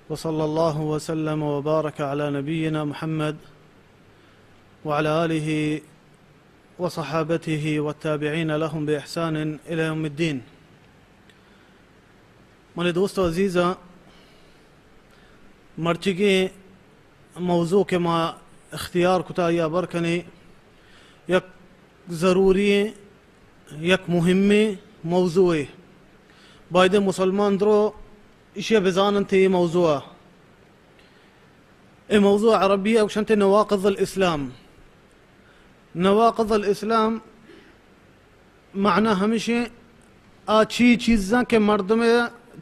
وصلى الله وسلم وبارك على نبينا محمد وعلى آله وصحابته والتابعين لهم بإحسان إلى يوم الدين. منی دوست و عزیزاں، مرچیگیں موضوع کہ ما اختیار کتا یا بر کنیں، یک ضروری، یک مہمیں موضوعے. بایدیں مسلمان درو ایشی بزاننت اے موضوع. اے موضوع عربی ء گوشنت نواقض الاسلام. نواقض الاسلام معنی ہمیشیں آ چی چیزاں کہ مردم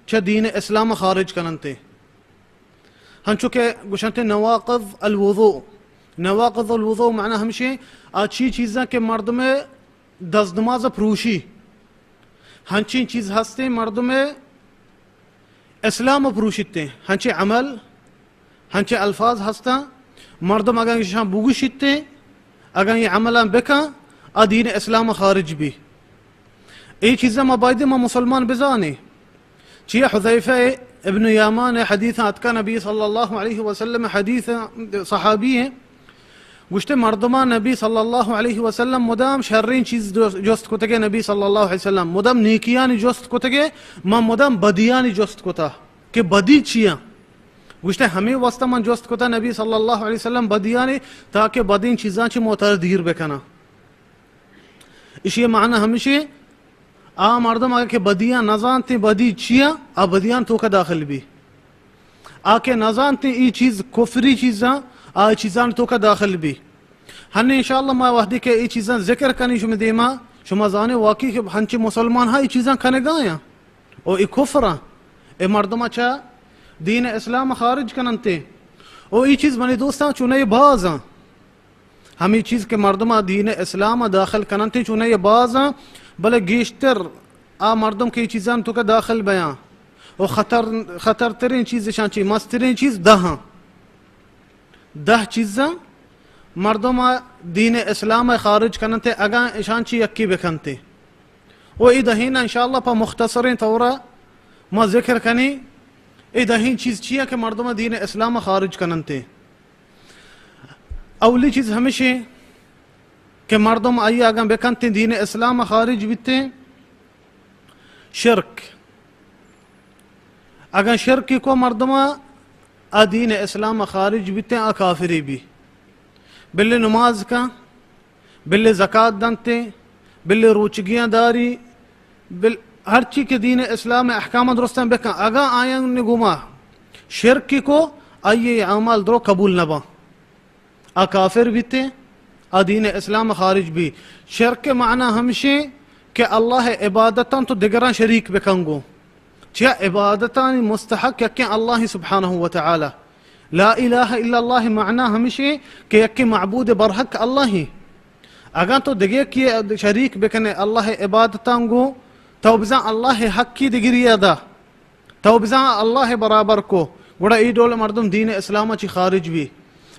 چہ دین اسلام خارج کننت. ہنچو کہ گوشنت نواقض الوضوء. نواقض الوضوء معنی ہمیشیں آ چی چیزاں کہ مردم دست نماز پروشی. ہنچیں چیز ہستیں مردم اسلام پروشیتیں، ہنچیں عمل، ہنچیں الفاظ ہستاں، مردم اگاں ایشاں بگوشیتیں، اگاں یہ عملاں بکاں، آ دین اسلام خارج بی. اے چیزاں ما بایدیں ما مسلمان بزانیں. چیا حذیفہ ابن یامان حدیث اتکا، نبی صلی اللہ علیہ وسلم حدیث، صحابی ہیں، گوشتے مردمان نبی صلی اللہ علیہ وسلم مدام شرین چیز جست کتگے، نبی صلی اللہ علیہ وسلم مدام نیکیانی جست کتگے، ما مدام بدیانی جست کتا کہ بدی چیاں. گوشتے ہمیں واسطہ من جست کتا نبی صلی اللہ علیہ وسلم بدیانی، تاکہ بدین چیزاں چہ موتر دیر بکناں. اشی معنی ہمشی، آ مردم اگہ کہ بدیاں نزانتیں بدی چیاں، آ بدیاں توکا داخل بی. آ کہ نزانتیں ای چیز کفری چیزاں، آ چیزاں توکا داخل بی. ہن انشاءاللہ ما وحدی کہ ای چیزاں ذکر کنی شما دیما، شما زانے واقعی کہ ہنچے مسلمان ہا ای چیزاں کنگایاں. او ای کفراں، ای مردم چا دین اسلام خارج کننتے. او ای چیز منی دوستاں چونے بازاں. ہمے چیز کہ مردم ء دین اسلام ء داخل کننت، چونائی ء باز آں، بلے گیشتر آ مردم کہ اے چیزاں توکا داخل بیاں و خطر، خطرتریں چیز اشاں چی، مستریں چیز دہ آں. دہ چیزاں مردم ء دین اسلام ء خارج کننت، اگاں اشاں چی یکی بکنت. و اے دہیں انشاءاللہ پہ مختصریں طور ء ما ذکر کنیں، اے دہیں چیز چی آں کہ مردم ء دین اسلام ء خارج کننت. اولی چیز ہمیشیں کہ مردم آئی اگاں بکنتیں دین اسلام ء خارج بیتیں، شرک. اگاں شرکی کو مردم ء دین اسلام ء خارج بیتیں، آ کافری بی. بلے نماز کن، بلے زکات دنتیں، بلے روچگیاں داری، بل ہرچی کہ دین اسلام ء احکام درستاں بکن، اگاں آیاں گوما شرکی کو، آئی اعمال درو قبول نباں. آ کافر بیتیں، آ دین اسلام خارج بی. شرک معنی ہمشیں کہ اللہ عبادتاں تو دگراں شریک بکن گو. چیا عبادتانی مستحق یکیں اللہ سبحانہ و تعالی. لا الہ الا اللہ معنی ہمشیں کہ یکیں معبود برحق اللہ. اگاں تو دگے کی شریک بکنے اللہ عبادتاں گو، تو بزاں اللہ حقی دگری ادا. تو بزاں اللہ برابر کو، گڑا ای ڈول مردم دین اسلام چی خارج بی.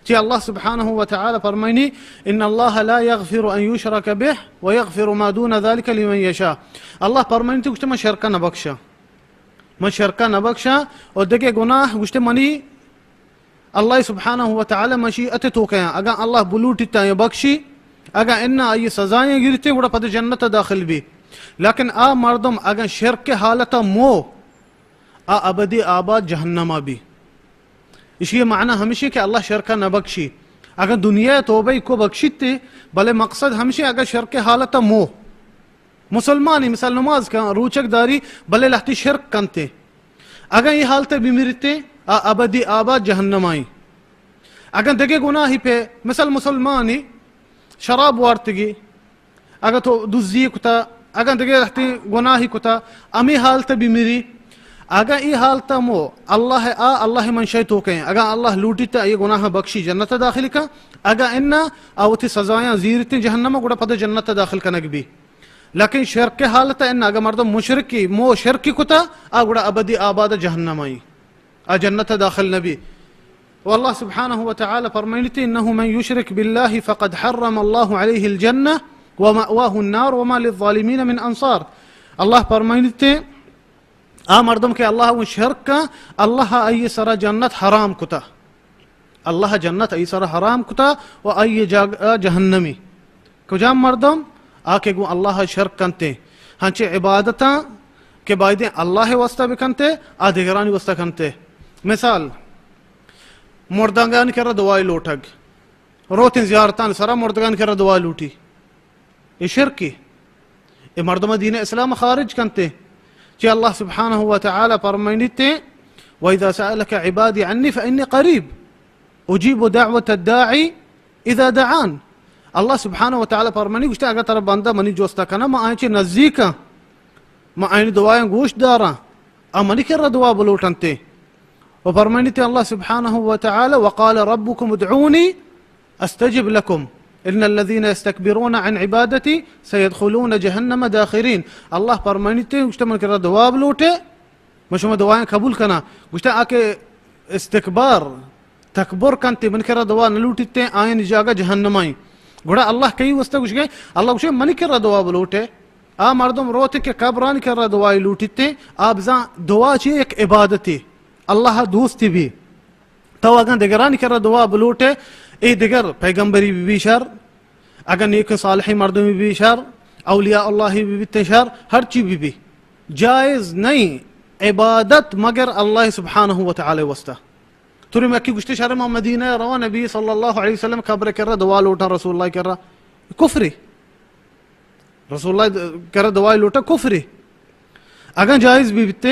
چی اللہ سبحانہ و تعالی فرمائنی، ان اللہ لا یغفر ان یشرک بہ و یغفر ما دون ذلک لمن یشاء. اللہ فرمائنی تو گوشتے من شرکا نہ بخشا، من شرکا نہ بخشا، اور دگے گناہ گوشتے منی اللہ سبحانہ و تعالی مشیئت توکیاں، اگاں اللہ بلوٹیتا یا بخشی، اگاں انا آئی سزایاں گرتے گڑا پد جنت داخل بی. لیکن آ مردم اگاں شرک حالت مو، آ ابدی آباد جہنم بی. اشی معنی ہمشی کہ اللہ شرک نہ بخشی. اگاں دنیا توبہ کو بخشیتے، بلے مقصد ہمشی اگاں شرک حالت مو، مسلمانی مثال نماز کن، روچک داری، بلے لہتی شرک کنتے. اگاں ای حالت بمرتے، آ ابدی آباد جہنم آئی. اگاں دگے گناہی پہ، مثال مسلمانی شراب وارتگی، اگاں تو دزی کتا، اگاں دگے لہتی گناہی کتا، امی حالت بمری. اگاں ای حالت مو، اللہ آ، اللہ منشائی توکیں. اگاں اللہ لوٹیتا ای گناہ بخشی جنت داخل کن، اگاں انا آ وتی سزایاں زیرتیں جہنم گڑا پد جنت داخل کنگ بی. لیکن شرک حالت ان اگہ مردم مشرکی، مو شرکی کتا، آ گڑا ابدی آباد جہنم آئی، آ جنت داخل نبی. و اللہ سبحانہ و تعالی فرمائنتی، انه من یشرک بالله فقد حرم الله عليه الجنة ومأواه النار وما للظالمين من انصار. اللہ فرمائنتی، آ مردم کہ اللہ ءَ گوں شرک کن، اللہ ءَ آئی سرا جنت حرام کتا۔ اللہ ءَ جنت آئی سرا حرام کتا و آئی جاگہ جہنمی۔ کجام مردم؟ آ کہ گوں اللہ ءَ شرک کنتے، ہنچے عبادتاں کہ بایدیں اللہ ءِ واسطہ بکنتے، آ دگرانی واسطہ کنتے۔ مثال، مردگانی کرا دعائے لوٹگ، روتیں زیارتان سرا مردگانی کرا دعا لوٹی۔ اے شرکے۔ اے مردم دین اسلام خارج کنتے۔ چہ اللہ سبحانہ و تعالی فرمائنیتے، وَإِذَا سَأَلَكَ عِبَادِي عَنِّي فَإِنِّي قَرِيبٌ أُجِيبُ دَعْوَةَ الدَّاعِ إِذَا دَعَانِ۔ اللہ سبحانہ و تعالی فرمانی گوشتے، اگر ترا بندہ منی جوستا کنا، ما آئیں چہ نزدیکاں، ما آئینی دعایاں گوش داراں، آ منی کرا دعا بلوٹنتے۔ و فرمانیتے اللہ سبحانہ و تعالی، وقال ربكم ادعوني أستجب لكم إن الذين يستكبرون عن عبادتي سيدخلون جهنم داخرين۔ اللہ فرمانیتے، گوشتے من کرا دعا بلوٹے، من شما دعایاں قبول کنا۔ گوشتے آ کہ استکبار، تکبر کنتے، من کرا دعا نہ لوٹیتے، آئین جاگہ جہنمائیں۔ گڑا اللہ کئی واسطہ گوشگے؟ اللہ گوشے منی کرا دعا بلوٹے۔ آ مردم روتے کہ قبرانی کرا دعائی لوٹیتے، آ بزاں دعا چی یک عبادتے، اللہ دوستی بی۔ تو اگاں دگرانی کرا دعا بلوٹے، اے دگر پیغمبری بی بی شر، اگاں نیک صالحیں مردمی بی بی شر، اولیاء اللہ بی بیتے شر، ہر چی بی بی، جائز نہیں عبادت مگر اللہ سبحانہ و تعالی واسطہ۔ تو مکی گوشتے شر ما مدینہ روا، نبی صلی اللہ علیہ وسلم قبر کرا دعا لوٹا، رسول اللہ کرا، کفری۔ رسول اللہ کرا دعائے لوٹا کفرے۔ اگاں جائز بی بیتے،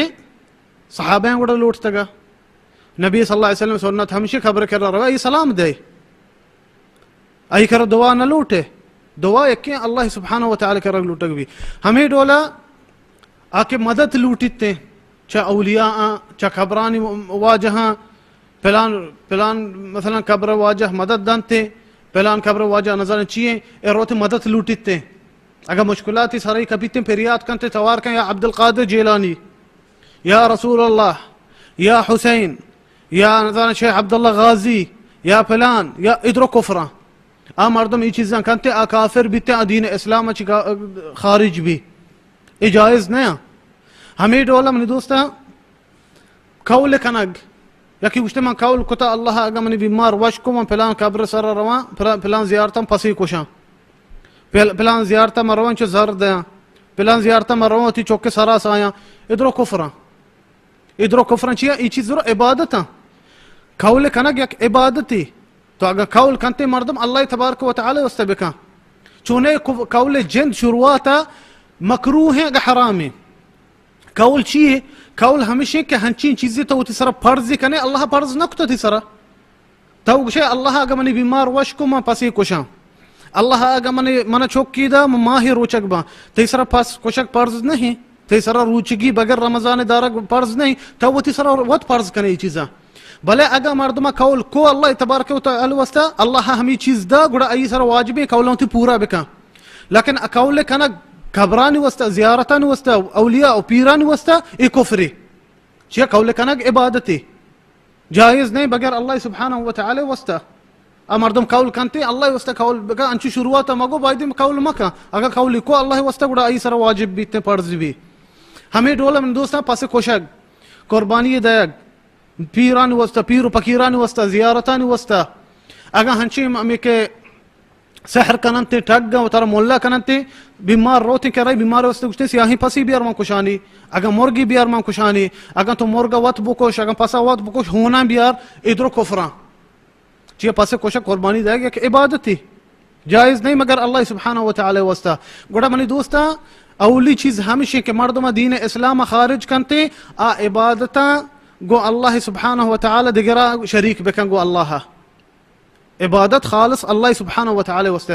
صحابہ گڑا لوٹتگا۔ نبی صلی اللہ علیہ وسلم سنت ہمشی قبر کرا روا، ای سلام دے۔ ای کرا دعا نہ لوٹے۔ دعا یکیں اللہ سبحانہ و تعالی کرا لوٹگ بی۔ ہمیں ڈولا آ کہ مدد لوٹیتے، چہ اولیاء آں، چہ قبرانی واجہاں، پلان، پلان مثلاً قبر واجہ مدد دنتے، پلان قبر واجہ نظر چیئے، اے روتے مدد لوٹیتے۔ اگر مشکلاتی سرائی کپیتے، پریات کنتے، توار کن، یا عبدالقادر جیلانی، یا رسول اللہ، یا حسین، یا نظر شیخ عبداللہ غازی، یا پلان، یا ادرو کفراں۔ آ مردم ای چیزاں کنتے، آ کافر بیتے، آ دین اسلام چی خارج بی۔ اے جائز نہ۔ ہمیں ڈولا منی دوستاں، قول کنگ۔ یکی گوشتے من قول کتا اللہ اگاں منی بیمار وش کو، من پلان قبر سر رواں، پلان، پلان زیارتاں پسی کشاں، پل-، پلان زیارتاں من رواں چو زر دیاں، پلان زیارتاں من رواں تی چوکے سرا سایاں۔ ادرو کفراں۔ ادرو کفراں چیا؟ ای چیز رو عبادتاں۔ قول کنگ یک عبادتی۔ تو اگاں قول کنتے مردم اللہ تبارک و تعالی واسطہ بکن۔ چونے کو-، قول جند شروعاتا مکروہ ہیں، اگاں حرام ہیں۔ قول چی ہے؟ قول ہمیشہ کہ ہنچین چیزی تو وتی سرا فرض کنے، اللہ فرض نہ کتا تی سرا۔ تو گشے، اللہ اگاں منی بیمار وش کو، من پسی کشاں۔ اللہ اگاں منی، من چوکی دا، من ماہی روچگ باں۔ تی سرا پس کشگ فرض نہیں۔ تی سرا روچگی بغیر رمضان دارگ فرض نہیں۔ تو وتی سرا وت فرض کنے ای چیزاں۔ بلے اگاں مردم قول کو اللہ تبارک و تعالی واسطہ، اللہ ہمی چیز دا، گڑا ای سرا واجبیں قولاں تی پورا بکن۔ لیکن قول کنگ قبرانی واسطہ، زیارتانی واسطہ، اولیاء و پیرانی واسطہ، ای کفری۔ چیا؟ قول کنگ عبادتی۔ جائز نہیں بغیر اللہ سبحانہ و تعالی واسطہ۔ آ مردم قول کنتے، اللہ واسطہ قول بکن، انچو شروعات مگو، باید قول مکن۔ اگر قول کو اللہ واسطہ، گڑا ای سرا واجب بیتے، فرض بی۔ ہمیں ڈول من دوستاں پس کشگ، قربانی دیگ، پیرانی واسطہ، پیر و فقیرانی واسطہ، زیارتانی واسطہ۔ اگاں ہنچیں ہمیں کہ سحر کننتے، ٹگ و ترا ملا کننتے، بیمار روتے کہ رہی، بیمار واسطہ گوشتے سیاہیں پسی بیار من کشانی، اگاں مرگی بیار من کشانی، اگاں تو مرگ وت بکش، اگاں پسا وت بکش، ہونا بیار، ادرو کفراں۔ چیا؟ پس کشگ، قربانی دیگ یک عبادتی۔ جائز نہیں مگر اللہ سبحانہ و تعالی واسطہ۔ گڑا منی دوستاں، اولی چیز ہمشی کہ مردم دین اسلام خارج کنتے، آ عبادتاں گو اللہ سبحانہ و تعالی دگرا شریک بکن گو اللہ۔ عبادت خالص اللہ سبحانہ و تعالی واسطہ۔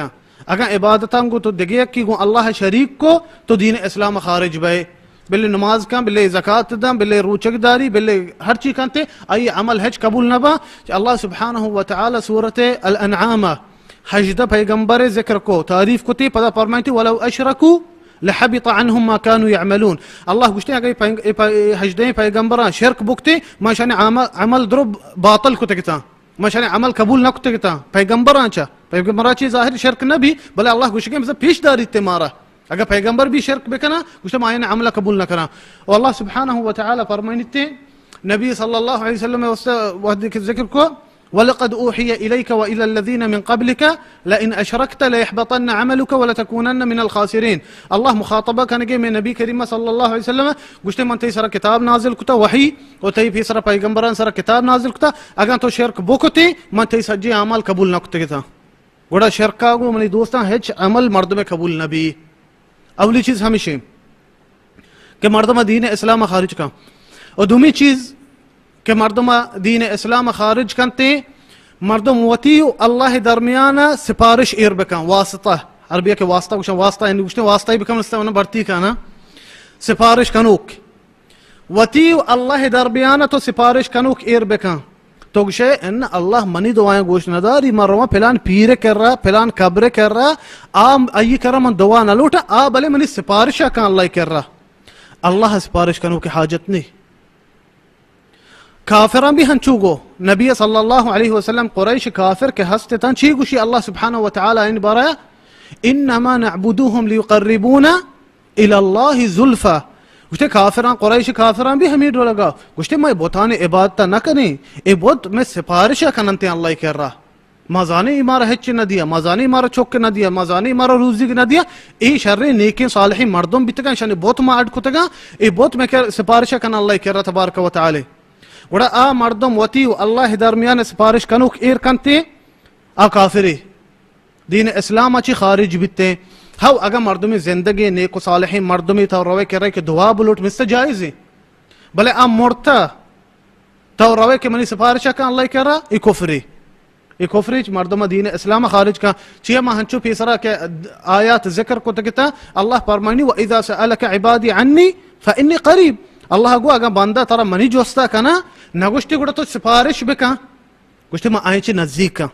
اگاں عبادتاں گو تو دگہ یکی گو اللہ شریک کو، تو دین اسلام خارج بئے۔ بلے نماز کن، بلے زکات دن، بلے روچگ داری، بلے ہر چی کنتے، آئی عمل ہچ قبول نہ با۔ کہ اللہ سبحانہ و تعالی سورت الانعام ہژدہ پیغمبر ذکر کو، تعریف کتی، پدا فرمائیتی، ولو اشرکوا لحبط عنهم ما كانوا يعملون۔ اللہ گوشتے، اگر اے پینگ-، اے پا-، اے ہژدہ پیغمبراں شرک بکتے، ما شان عمل، عمل درو باطل کتگتاں۔ ما شان عمل قبول نہ کتگتاں۔ پیغمبراں چا، پیغمبراں چی ظاہر شرک نہ بی، بلے اللہ گوشگے مزہ پیش داریتے مارا۔ اگہ پیغمبر بھی شرک بکناں، گوشتے ما آیانی عمل قبول نہ کناں۔ و اللہ سبحانہ و تعالی فرمائنیتے، نبی صلی اللہ علیہ وسلم واسطہ وحدی کہ ذکر کو، "ولقد اوحی الیک و الی الذین من قبلک لئن اشرکت لیحبطن عملک ولتکونن من الخاسرین۔" اللہ مخاطبہ کنگے میں نبی کریم صلی اللہ علیہ وسلم، گوشتے من تئی سرا کتاب نازل کتا، وحی، و تئی پیسرا پیغمبران سرا کتاب نازل کتا، اگاں تو شرک بکتے، من تئی سجے اعمال قبول نہ کتگتاں۔ گڑا شرکا گوں منی دوستاں ہچ عمل مردمے قبول نہ بی۔ اولی چیز ہمیشیں کہ مردم دین اسلام خارج کن۔ و دومی چیز کہ مردم دین اسلام خارج کنتے، مردم وتی و اللہ درمیان سفارش ایر بکن، واسطہ۔ عربی کہ واسطہ گوشن، واسطہ یعنی گوشتے واسطہ ہی بکن، است انہاں بھرتی کنا۔ سفارش کنوک۔ وتی و اللہ درمیان تو سفارش کنوک ایر بکن۔ تو گشے، ان اللہ منی دعایاں گوش نداری، من رواں پلان پیر کرا، پلان قبر کرا، آ، آئی کرا من دعا نہ لوٹاں، آ بلے منی سفارش کن اللہ کرا۔ اللہ سفارش کنوک حاجت نی۔ کافراں بھی ہنچو گو۔ نبی صلی اللہ علیہ وسلم قریش کافر کہ ہست تاں چی گوشی اللہ سبحانہ و تعالی ان بارا، "انما نعبدهم ليقربونا الی اللہ زلفی۔" گوشتے کافراں، قریش کافراں بھی ہمیں ڈولگا۔ گوشتے ما بتان عبادت نہ کنیں، اے بت میں سفارش کننتے اللہ کرا۔ ما زانے ای مارا ہچ نہ دیا، ما زانے ای مارا چک نہ دیا، ما زانے ای مارا روزی نہ دیا۔ اے شر نیکیں صالحیں مردم بیتگاں، شانی بت ما اڈ کتگاں، اے بت میں کر سفارش کن اللہ کرا تبارک و تعالی۔ گڑا آ مردم وتی و اللہ درمیان سفارش کنوک ایر کنتے، آ کافرے۔ دین اسلام ء چی خارج بیتیں۔ ہو، اگاں مردمی زندگی نیک و صالحیں مردمی تو روے کرے کہ دعا بلوٹ، مست جائزیں۔ بلے آ مرتا تو روے کہ منی سفارش کن اللہ کرا، ای کفری۔ ای کفری چ مردم دین اسلام خارج کن۔ چیا ما ہنچو پیسرا کہ آیات ذکر کو تکتا، اللہ فرمانی، "و اذا سألک عبادی عنی فانی قریب۔" اللہ گو اگاں بندہ ترا منی جوستا کنا، نگوشتی گڑا تو سفارش بکن۔ گوشتی ما آئیں چی نزدیک کن۔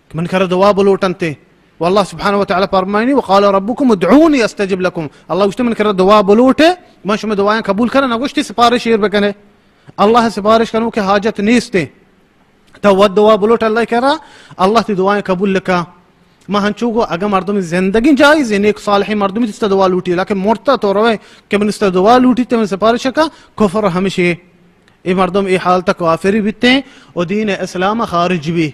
کہ من کرا دعا بلوٹنتے۔ و اللہ سبحانہ و تعالی فرمائنی، "وقال ربکم ادعونی استجب لکم۔" اللہ گوشتے، "من کرا دعا بلوٹے، من شما دعایاں قبول کرا۔" نہ گوشتی سفارش ایر بکنے۔ اللہ سفارش کنو کہ حاجت نیستے۔ تو وت دعا بلوٹ اللہ کرا، اللہ تی دعایاں قبول لکا۔ ما ہنچو گو اگاں مردمی زندگی جائز ہے، نیک صالحیں مردمی تستا دعا لوٹی، لیکن مرتا تو روے کہ من استا دعا لوٹی تے من سفارش کا، کفر ہمشی۔ اے مردم اے حال تک کافری بیتے و دین اسلام خارج بی۔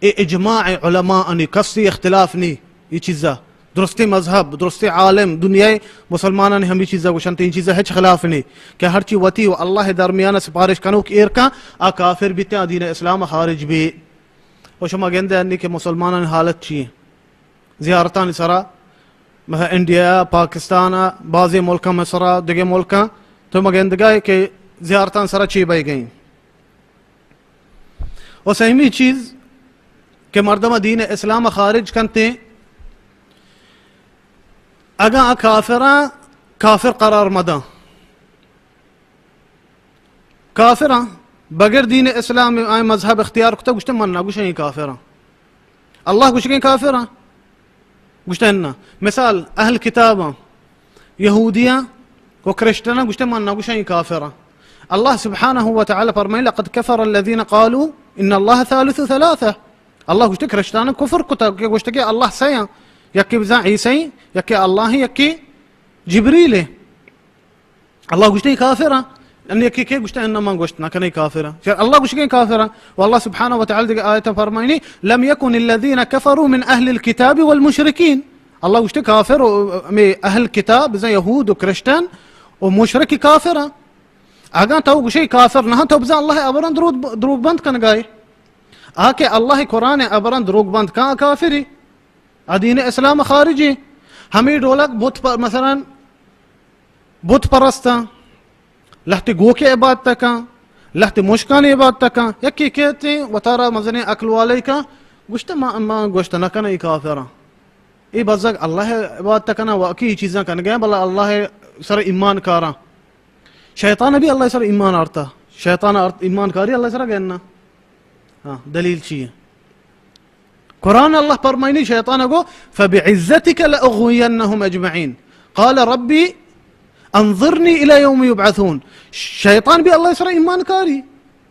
اے اجماع علماء انی، کسی اختلاف نی۔ اے چیزا درستی مذہب، درستی عالم، دنیای مسلمانانی ہمی چیزا گوشنت، این چیزا ہچ خلاف نی کہ ہرچی وتی و اللہ درمیان سفارش کنوک ایر کن، آ کافر بیتے، آ دین اسلام خارج بی۔ و شما گندے انی کہ مسلمانانی حالت چی ہے؟ زیارتانی سرا، مثلا انڈیا، پاکستان، بعضی ملکاں، مصر، دگہ ملکاں، تو ما گندگا ہے کہ زیارتان سرا چی بہ گئیں۔ و سیمی چیز کہ مردم دین اسلام خارج کنتے، اگاں آ کافراں کافر قرار مداں، کافراں بغیر دین اسلام آئیں مذہب اختیار کتا، گوشتے من نہ گوشیں کافراں۔ اللہ گوشگیں کافراں؟ گوشتے نہ۔ مثال اہل کتاباں، یہودیاں و کرسچناں گوشتے من نہ گوشیں کافراں۔ اللہ سبحانہ و تعالی فرمائے، "لقد كفر الذين قالوا ان الله ثالث ثلاثة۔" اللہ گوشتے کرسچناں کفر کتا کہ گوشتے کہ اللہ سیاں، یکی بزاں عیسی، یکی اللہ، یکی جبریل۔ اللہ گوشتے کافراں۔ ان یکی کہ گوشتے انما گوشت نہ کنے کافراں۔ شر اللہ گوشتے کافراں۔ و اللہ سبحانہ و تعالی دیگہ آیت فرمائنی، "لم يكن الذين كفروا من اهل الكتاب والمشركين۔" اللہ گوشتے کافر و میں اہل کتاب، بزاں یہود و کرسچن و مشرک کافراں۔ اگاں تو گوشے کافر نہ تو بزاں اللہ ابران دروگ، دروگ بند کنگائے۔ آ کہ اللہ قرآن ابران دروگ بند کن کافری۔ آ دین اسلام خارجی۔ ہمیں ڈولک بت پر، مثلاً بت پرستاں، لہتے گوکے عبادت کن، لہتے مشکانی عبادت کن، یکی کہتے وتارا مزنیں عقل والے کن، گوشت ما، ما گوشت نہ کن ای کافراں۔ ای بزگ اللہ عبادت کنا، واقعی ای چیزاں کن گئے، بلا اللہ سر ایمان کاراں۔ شیطان بھی اللہ سر ایمان آرتا۔ شیطان آرت، ایمان کاری اللہ سر گئے نا۔ ہاں، دلیل چی ہے؟ قرآن اللہ فرمائنی شیطان کو، "فبعزتك لأغوينهم أجمعين۔ قال رب انظرني إلى يوم يبعثون۔" شیطان بھی اللہ سر ایمان کاری۔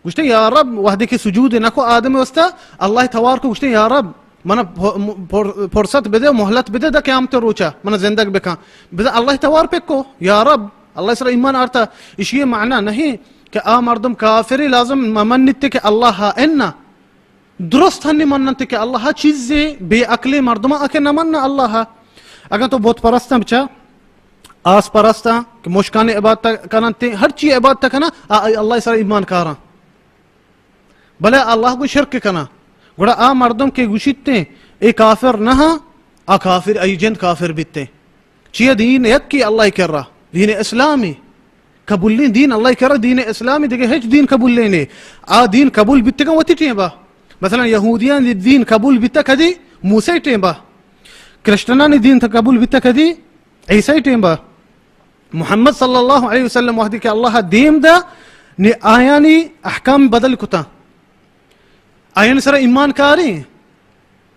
گوشتے، "یا رب"، وحدے کہ سجود نہ کو آدم واسطہ، اللہ توار کو گوشتے، "یا رب، من پ-، م-، پر-، فرصت بدے، مہلت بدے، دا قیامت روچا من زندگ بکن۔ بزاں اللہ توار پکو، یا رب، اللہ سر ایمان آرتا، اشی معنی نہیں کہ آ مردم کافری لازم ممنتے کہ اللہ انا۔ درست ہنی مننتے کہ اللہ چیزے بے عقلیں مردم آ کہ نہ من اللہ۔ اگاں تو بت پرستاں بچا، آس پرستاں کہ مشکانی عبادت کننتے، ہر چی عبادت کناں، آ، آ اللہ سر ایمان کاراں۔ بلے اللہ گو شرک کناں۔ گڑا آ مردم کہ گوشیتے، اے کافر نہ، آ کافر، ای جند کافر بیتے۔ چیا دین یکی اللہ کرا، دین اسلامی۔ قبولیں دین اللہ کرا دین اسلامی، دگہ ہچ دین قبول نہیں۔ آ دین قبول بیتگا وتی ٹیم با۔ مثلاً یہودیان دین قبول بیتا کدی؟ موسی ٹیم با۔ کرسچنانی دین تا قبول بیتا کدی؟ عیسی ٹیم با۔ محمد صلی اللہ علیہ وسلم وحدی کہ اللہ دیم دا، نے آیانی احکام بدل کتا۔ آیان سر ایمان کاری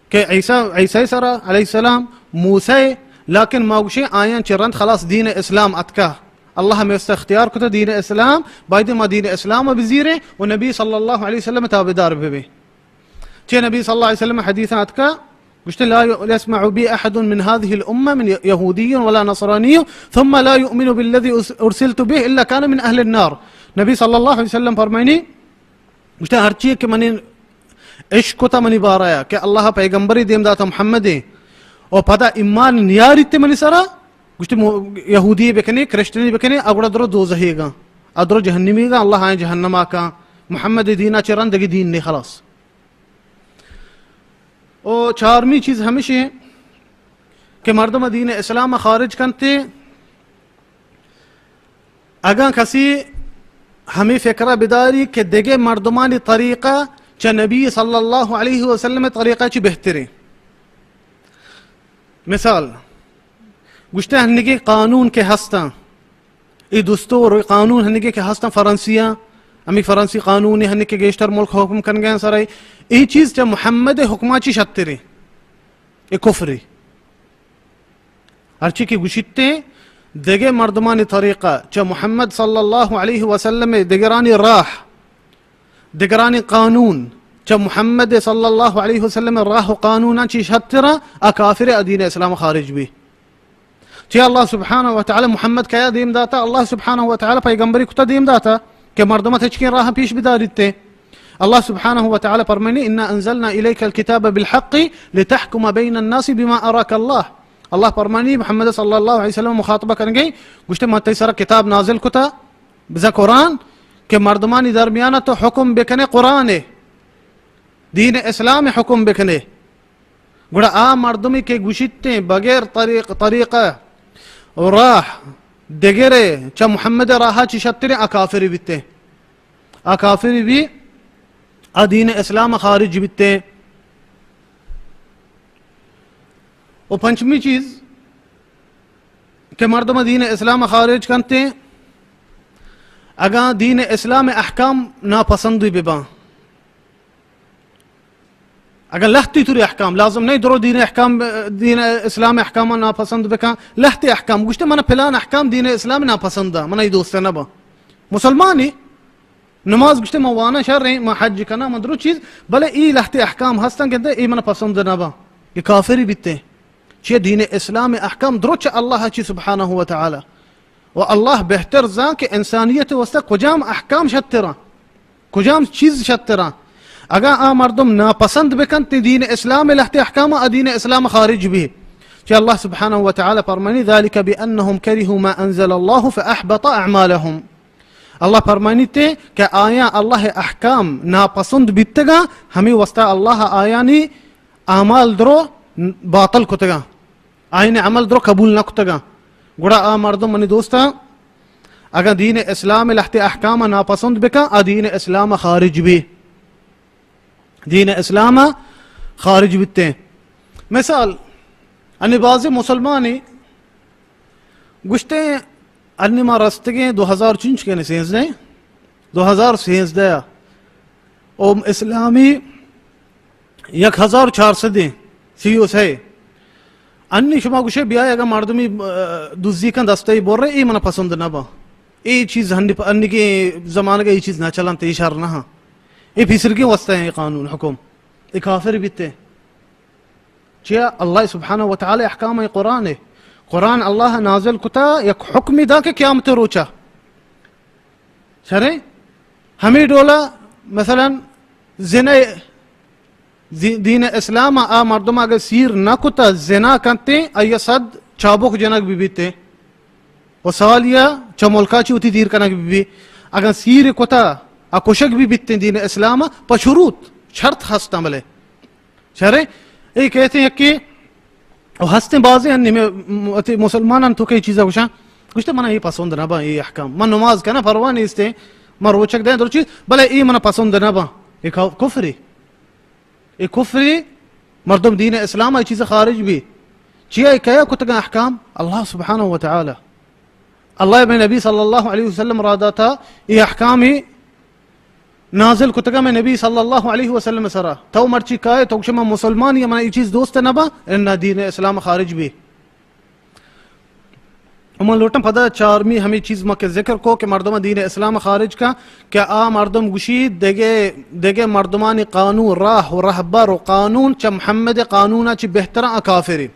کہ عیسی، عیسی سر علیہ السلام، موسی، لیکن ما گوشیں آیان چہ رند خلاص دین اسلام اتکا۔ اللہ ہمیں است اختیار کتا دین اسلام، باید ما دین اسلام بزیریں و نبی صلی اللہ علیہ وسلم تابعدار ببیں۔ چہ نبی صلی اللہ علیہ وسلم حدیث اتکا، گوشتے، لا يسمع بي أحد من هذه الأمة من يهودي ولا نصراني ثم لا يؤمن بالذي أرسلت به إلا كان من أهل النار۔ نبی صلی اللہ علیہ وسلم فرمائنی، گوشتے، ہرچی کہ منی عشق کتا منی بارہ یا کہ اللہ پیغمبری دیم داتا محمد، او پدا ایمان نیاریت منی سرا، گوشتے، مو-، یہودی بکنے، کرسچنی بکنے، اگڑا درو دوزہی گا، ادرو جہنمی گا، اللہ آئیں جہنما کا۔ محمد دینا چہ رند دگہ دین نے، خلاص۔ او چارمی چیز ہمیشی کہ مردم دین اسلام خارج کنتے، اگاں کسی ہمیں فکرہ بداری کہ دگہ مردمانی طریقہ چہ نبی صلی اللہ علیہ وسلم طریقہ چی بہتریں۔ مثال، گوشتے ہنگیں قانون کہ ہستاں، اے دستور و قانون ہنگیں کہ ہستاں فرانسیاں، ہمیں فرانسی قانون ہنگیں کہ گیشتر ملک حکم کنگے سر، اے چیز چہ محمد حکما چی شتریں، اے کفرے۔ ہرچی کہ گوشیتے، دگہ مردمانی طریقہ چہ محمد صلی اللہ علیہ وسلم، دگرانی راہ، دگرانی قانون چہ محمد صلی اللہ علیہ وسلم راہ و قانونا چی شترا، آ کافر، آ دین اسلام خارج بی۔ چہ اللہ سبحانہ و تعالی محمد کیا دیم داتا؟ اللہ سبحانہ و تعالی پیغمبری کتا دیم داتا کہ مردمت ہچکیں راہ پیش بداریتے۔ اللہ سبحانہ و تعالی فرمانی، انا انزلنا الیک الکتاب بالحق لتحکم بین الناس بما اراک اللہ۔ اللہ فرمانی، محمد صلی اللہ علیہ وسلم مخاطبہ کنگے، گوشتے، من تئی سر کتاب نازل کتا، بزاں قرآن، کہ مردمانی درمیان تو حکم بکنے قرآن، دین اسلام حکم بکنے۔ گڑا آ مردمی کہ گوشیتیں بغیر طریق، طریقہ و راہ دگرے چہ محمد راہ چی شتریں، آ کافری بیتے۔ آ کافری بی، آ دین اسلام خارج بیتے۔ و پنچمی چیز کہ مردم دین اسلام خارج کنتے، اگاں دین اسلام احکام ناپسند بباں، اگاں لہتی توری احکام، لازم نہیں درو دین احکام، دین اسلام احکام ناپسند بکن، لہتی احکام گوشتے، من پلان احکام دین اسلام ناپسند، من ای دوست نہ با۔ مسلمانی نماز گوشتے، من وانا شریں، من حج کنا، من درو چیز، بلے ای لہتے احکام ہستن کہ اے من پسند نہ با، کہ کافری بیتے۔ چیہ دین اسلام احکام درو چہ اللہ چی سبحانہ و تعالی۔ و اللہ بہتر زان کہ انسانیت واسطہ کجام احکام شتران، کجام چیز شتران۔ اگاں آ مردم ناپسند بکنت دین اسلام لہتے احکام، آ دین اسلام خارج بی۔ چہ اللہ سبحانہ و تعالی فرمانی، ذلك بأنهم كرهوا ما أنزل الله فأحبط أعمالهم۔ اللہ فرمانیتے کہ آیاں اللہ احکام ناپسند بیتگاں، ہمیں واسطہ اللہ آیانی اعمال درو باطل کتگاں، آیانی عمل درو قبول نہ کتگاں۔ گڑا آ مردم، منی دوستاں، اگاں دین اسلام لہتے احکام ناپسند بکن، آ دین اسلام خارج بی۔ دین اسلام ء خارج بیتیں۔ مثال، انی بازیں مسلمانی گوشتیں، انی ما رستگیں دو ہزار چنچ کن سینزدہ، دو ہزار سینزدہ ء، او اسلامی یک ہزار چار سد سی و سے۔ انی شما گوشے، بیائے اگاں مردمی، اه، دزی کن دستئی برے، ای منا پسند نہ با۔ ای چیز ہنی پ-، انیگیں زمانگا ای چیز نہ چلنت، ای شر نہ ہاں۔ ای پیسرگیں واسطہ ہیں قانون حکم۔ ای کافر بیتے۔ چیا؟ اللہ سبحانہ و تعالی احکام ء قرآن ء۔ قرآن اللہ نازل کتا، یک حکمی دا کہ قیامت روچا۔ شریں؟ ہمیں ڈولا مثلاً زنا دی-، دین اسلام آ مردم اگر سیر نہ کتا، زنا کنتے، آیا صد چابک جنگ بی بیتے۔ و سالیا چہ ملکا چی وتی دیر کنگ بی بی۔ اگاں سیر کتا، آ کشگ بی بیتے دین اسلام پہ شروط، شرط ہستاں بلے۔ شریں؟ اے کہتے ہیں کہ و ہستیں بازیں ہنی میں وتی مسلمانان تو کئی چیزا گوشاں، گوشتے منا اے پسند نہ باں، اے احکام۔ من نماز کناں، پرواہ نیستیں، من روچگ دیں، درچی، بلے اے منا پسند نہ باں۔ اے کا-، کفری۔ اے کفری، مردم دین اسلام ء چیز خارج بی۔ چیا اے کیا کتگاں احکام؟ اللہ سبحانہ و تعالی۔ اللہ میں نبی صلی اللہ علیہ وسلم را داتا، اے احکامی نازل کتگا میں نبی صلی اللہ علیہ وسلم سرا۔ تو مرچی کائے، تو شما مسلمانی، من اے چیز دوست نہ با، ان دین اسلام خارج بی۔ و من لوٹاں پدا چارمی ہمے چیز ما کہ ذکر کو کہ مردم دین اسلام خارج کا، کہ آ مردم گوشی دگہ، دگہ مردمانی قانون، راہ و رہبر و قانون چہ محمد قانون چی بہتر آ کافری۔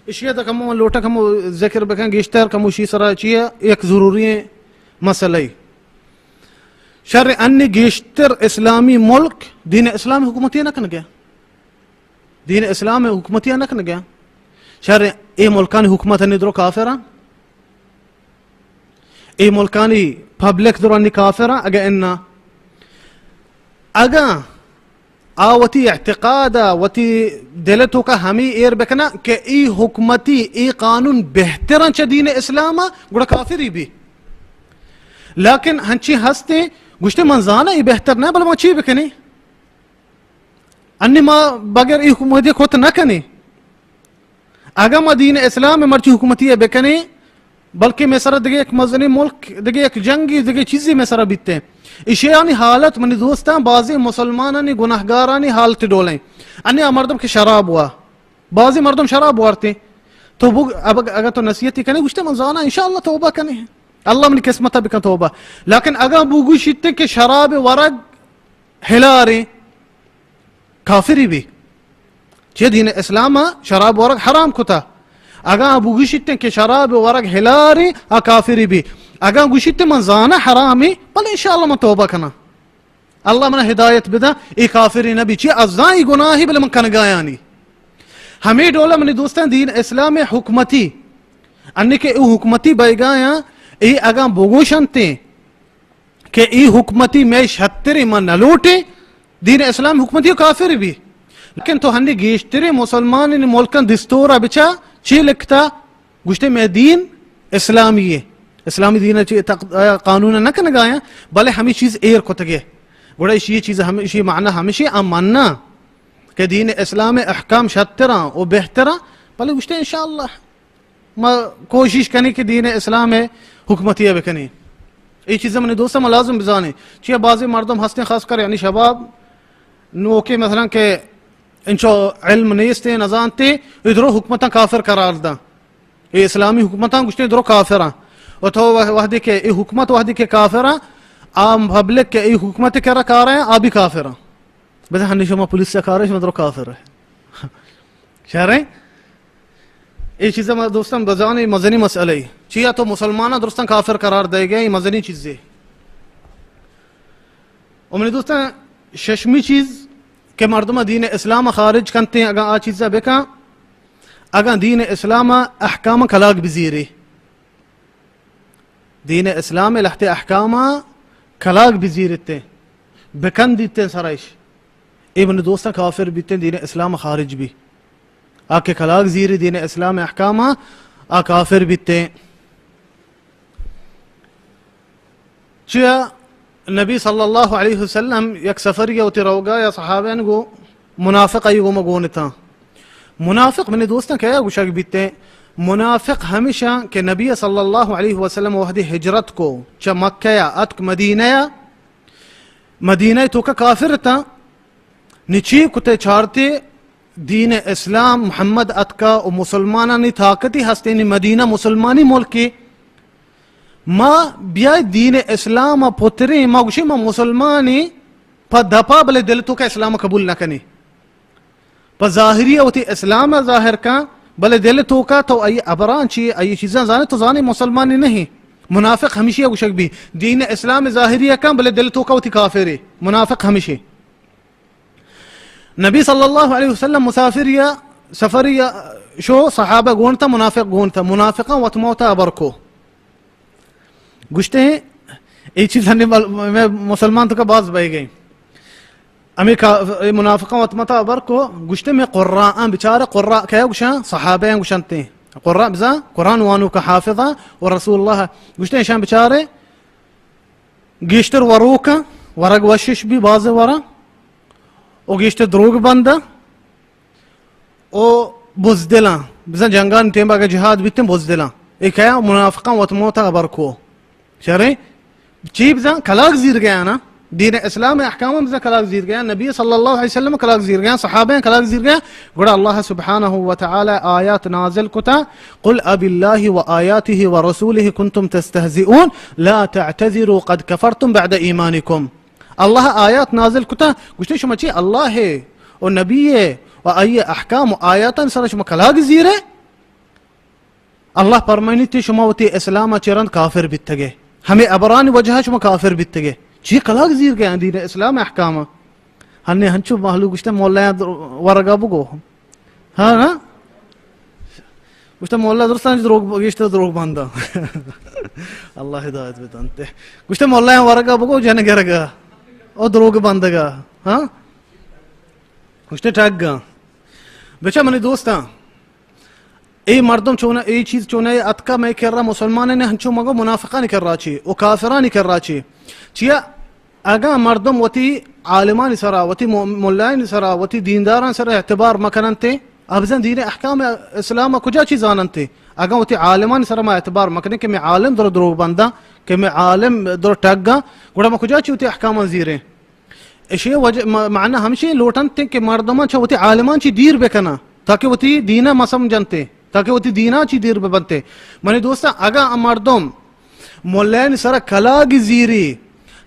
اشی تک ہمو من لوٹاں کمو ذکر بکن، گیشتر کمو شی سرا چیئے، یک ضروری مسئلہ۔ شر انی گیشتر اسلامی ملک دین اسلام حکومتی نہ کنگے۔ دین اسلام ء حکومتی ء نہ کنگ ء۔ شر اے ملکانی حکومت انی درو کافر ء۔ اے ملکانی پبلک درو انی کافر ء۔ اگہ انا، اگاں آ وتی اعتقاد ء وتی دل ء توکا ہمی ایر بکنا کہ ای حکومتی، ای قانون بہتر انت چہ دین اسلام ء، گڑا کافری بی۔ لیکن ہنچی ہستے گوشتے من زانا ای بہتر نہ، بلے ما چی بکنی؟ انی ما بغیر ای حکومتی کت نہ کنیں۔ اگاں ما دین اسلام مرچی حکومتی ء بکنیں، بلکہ مصر دگہ یک مزنی ملک، دگہ یک جنگی، دگہ چیزی مصر بیتے۔ ایشیانی حالت منی دوستاں بازی مسلمانانی گناہگارانی حالت ڈولیں۔ انی آ مردم کہ شراب وا، بازی مردم شراب وارتے۔ تو بگ-، اب-، اگر تو نصیحتی کنے، گوشتے من زانا انشاءاللہ توبہ کنے۔ اللہ منی قسمت بکن توبہ۔ لیکن اگاں بگوشیتے کہ شراب ورگ ہلاریں کافری بی۔ چہ دین اسلام ء شراب ورگ حرام کتا۔ اگاں آ بگوشیتیں کہ شراب ورگ ہلاریں، آ کافری بی۔ اگاں گوشیتیں من زاناں حرامیں، بلے انشاءاللہ من توبہ کناں۔ اللہ منا ہدایت بداں، اے کافری نہ بی۔ چی ازاں ای گناہی بلے من کنگایانی۔ ہمے ڈولہ منی دوستاں دین اسلام حکومتی۔ انی کہ او حکومتی بیگایاں، اے اگاں بگوشنتیں، کہ ای حکومتی مئے شتریں، ما نہ لوٹیں، دین اسلام حکومتی و کافر بی۔ لیکن تو ہنی گیشتریں مسلمانیں ملکاں دستور ء بچا چی لکھتا؟ گوشتے مئے دین اسلامی ہے۔ اسلامی دین ء چی تق-، آیا قانون ء نہ کنگایاں، بلے ہمیں چیز ایر کتگے۔ گڑا اشی چیز ہم-، اشی معنی ہمیشی آ مننا کہ دین اسلام احکام شتراں و بہتراں، بلے گوشتے انشاءاللہ ما کوشش کنیں کہ دین اسلام ء حکومتی ء بکنیں۔ اے چیز منی دوستاں ما لازم بزانیں۔ چیا بعضی مردم ہستیں، خاص کر یعنی شباب نوکے مثلاً کہ انچو علم نیستیں، نزانتے، اے درو حکومتاں کافر قرار داں۔ اے اسلامی حکومتاں گوشتے درو کافراں۔ و تو وح-، وحدے کہ اے حکومت وحدے کہ کافراں، عام پبلک کہ اے حکومت کرا کاریں، آ بھی کافراں۔ بس ہنی شما پولیس چکارے، شما درو کافر ہے۔ شریں؟ اے چیز ما دوستان بزانے مزنی مسئلہ ہے۔ چیا تو مسلماناں درستاں کافر قرار دے گئے، اے مزنی چیزے۔ و منی دوستان، ششمی چیز کہ مردم دین اسلام خارج کنتے ہیں، اگاں آ چیزا بکن، اگاں دین اسلام احکام کلاگ بزیرے۔ دین اسلام ء لہتے احکاماں کلاگ بزیرتے، بکندیتے سرائش۔ اے من دوستاں کافر بیتے، دین اسلام خارج بی۔ آ کہ کلاگ زیری دین اسلام احکاماں، آ کافر بیتے۔ چیا نبی صلی اللہ علیہ وسلم یک سفری وتی روگا یا صحابین گو منافق ای گو مگونتاں۔ منافق منی دوستاں کیا گوشگ بیتے؟ منافق ہمیشاں کہ نبی صلی اللہ علیہ وسلم وحدی ہجرت کو چہ مکہ یا اتک مدینہ یا، مدینہ تو کا کافر تاں، نچی کتے چارتے دین اسلام محمد اتکا و مسلمانانی طاقتی ہستینی مدینہ مسلمانی ملکی۔ ما بیائے دین اسلام ء پتریں، ما گوشیں ما مسلمانی پہ دپا، بلے دل تو کہ اسلام قبول نہ کنی۔ پہ ظاہری وتی اسلام ء ظاہر کن، بلے دل توکا تو ای ابران چی، ای چیزاں زانے، تو زانے مسلمانی نہیں۔ منافق ہمیشی گوشگ بی، دین اسلام ظاہری کن، بلے دل توکا وتی کافری۔ منافق ہمیشی۔ نبی صلی اللہ علیہ وسلم مسافری یا سفری یا شو، صحابہ گونتا، منافق گونتا، منافقاں وت موتا ابر کو۔ گوشتے ہیں، اے چیز ہنی مل-، میں مسلمان تو کا باز بہ گئے۔ ہمیں کا-، اے منافقاں وت متا ابر کو، گوشتے میں قراء آں بچارے، قراء کیا گوشاں؟ صحابہ آں گوشنتے۔ قراء بزاں قرآن وانو کا حافظ آں و رسول اللہ۔ گوشتے شان بچارے، گیشتر وروکاں، ورگ وشش بی باز ورا، و گیشتر دروگ بنداں، او بزدلاں، بزاں جنگانی ٹیم اگہ جہاد بیتیں بزدلاں۔ اے کیا منافقاں وت موتا ابر کو۔ شریں؟ چی بزاں کلاگ زیر گیا نا؟ دین اسلام احکام بزاں کلاگ زیر گیا، نبی صلی اللہ علیہ وسلم کلاگ زیر گیا، صحابہ کلاگ زیر گیا۔ گڑا اللہ سبحانہ و تعالی آیات نازل کتا، قل اب اللہ و آیاته و رسوله کنتم تستهزئون لا تعتذروا قد کفرتم بعد ایمانکم۔ اللہ آیات نازل کتا، گوشتے شما چی اللہ ہے و نبی ہے و آئی احکام و آیاتان سر شما کلاگ زیرے؟ اللہ پرمائنیتے شما وتی اسلام چرند کافر بیتگے، ہمیں ابرانی وجہ شما کافر بیتگے۔ چی کلاگ زیر گئے دین اسلام احکام؟ ہنے ہنچو مہلوک گوشتے مولا ورگا بگو۔ ہاں، ہاں۔ گوشتہ مولا درستاں دروگ، گیشتر دروگ بنداں۔ اللہ ہدایت بدنتے۔ گوشتہ مولا ورگا بگو جن گرگا۔ او دروگ بندگا۔ ہاں؟ گوشتہ ٹگا۔ بچا منی دوستاں، اے مردم چونا، اے چیز چونا اے اتکا مئے کرا مسلمانانی ہنچو مگو منافقانی کرا چی و کافرانی کرا چی۔ چیا اگاں مردم وتی عالمانی سرا، وتی مو-، ملایانی سرا، وتی دینداران سرا اعتبار مکننتے، ابزن دین احکام اسلام کجا چی زاننتے؟ اگاں وتی عالمانی سرا ما اعتبار مکنیں کہ میں عالم در دروگ بنداں، کہ میں عالم در ٹگاں، گڑا ما کجا چی وتی احکامان زیریں؟ اشی وجہ، م-، معنی ہمشی لوٹنتے کہ مردمان چہ وتی عالمان چی دیر بکناں، تاکہ وتی دینا ما سمجھنتے، تاکہ وتی دینا چی دیر ببنتے۔ منی دوستاں، اگاں آ مردم ملایانی سرا کلاگ زیری،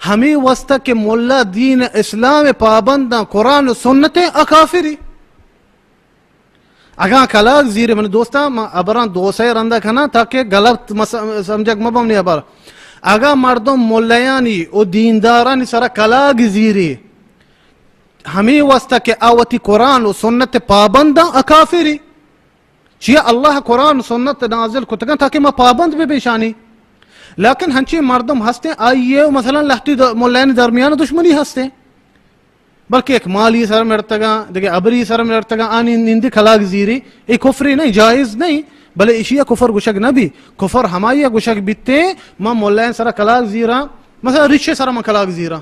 ہمے واسطہ کہ ملا دین اسلام پابنداں، قرآن و سنت آ کافری۔ اگاں کلاگ زیری، منی دوستاں، ما ابراں دو سئے رندا کناں تاکہ غلط مس-، سمجھگ مبم نی ابر۔ اگاں مردم ملایانی و دیندارانی سرا کلاگ زیری، ہمے واسطہ کہ آ وتی قرآن و سنت پابنداں، آ کافری۔ چیا اللہ قرآن سنت نازل کتگاں تاکہ ما پابند بہ بیشانی۔ لیکن ہنچیں مردم ہستیں، آئی ء مثلاً لہتی د-، ملایانی درمیان دشمنی ہستیں، بلکہ یک مالی سر مرتگاں، دگہ ابری سر مرتگاں، آنی نندی کلاگ زیری، اے کفری نہیں، جائز نہیں، بلے اشی ء کفر گشگ نہ بی۔ کفر ہمائی ء گشگ بیتے، ما ملایان سر کلاگ زیراں، مثلاً رش سر ما کلاگ زیراں۔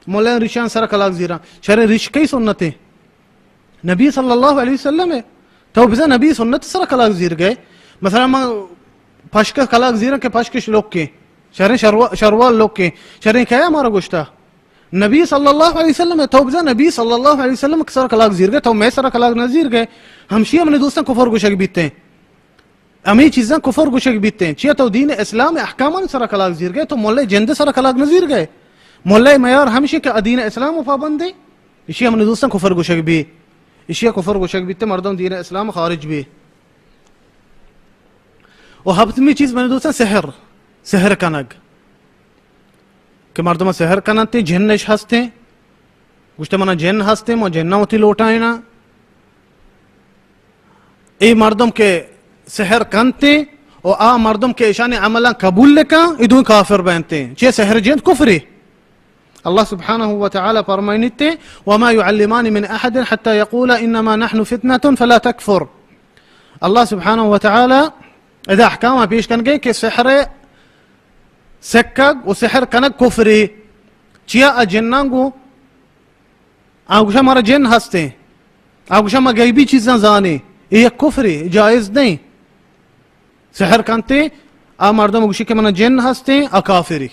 ملایان رشان سر کلاگ زیراں۔ شریں رش کئی سنت ہے؟ نبی صلی اللہ علیہ وسلم ہے۔ تو بزن نبی سنت سر کلاگ زیر گئے۔ مثلاً ما پشک کلاگ زیراں کہ پشکش لوکیں۔ شریں شروا-، شروال لوکیں۔ شریں کیا ہمارا گوشتا؟ نبی صلی اللہ علیہ وسلم ہے۔ تو بزن نبی صلی اللہ علیہ وسلم سر کلاگ زیر گئے۔ تو میں سر کلاگ نہ زیر گئے۔ ہمشی ہم نے دوستاں کفر گوشگ بیتے ہیں۔ ہمے چیزاں کفر گوشگ بیت انت۔ چیا تو دین اسلام احکامان سرا کلاگ زیر گئے، تو مولے جند سرا کلاگ نہ زیر گئے۔ مولے میار ہمشی کہ دین اسلام پابندے، اشی ہم دوستاں کفر گوشگ بی۔ اشی کفر گوشگ بیت، مردم دین اسلام خارج بی۔ و ہفتمی چیز من دوستاں سحر، سحر کنگ۔ کہ مردم سحر کننت، جنش ہستیں، گوشتے منا جن ہستیں، ما جناں وتی لوٹائیناں۔ اے مردم کہ سحر کنتیں و آ مردم کہ اشانی عملاں قبول کن، اے دوئیں کافر بنتیں۔ چے سحر جند کفرے؟ اللہ سبحانہ و تعالی فرمائنیتے، وما يعلمان من احد حتى يقولا انما نحن فتنة فلا تكفر۔ اللہ سبحانہ و تعالی ادا احکام پیش کنگے کہ سحر سکگ و سحر کنگ کفرے۔ چیا آ جناں گو؟ آ گوشا مارا جن ہستیں۔ آ گوشا ما غیبی چیزاں زانیں۔ اے یک کفرے، جائز نہیں۔ سحر کنتے، آ مردم گوشی کہ منا جن ہستیں، آ کافری۔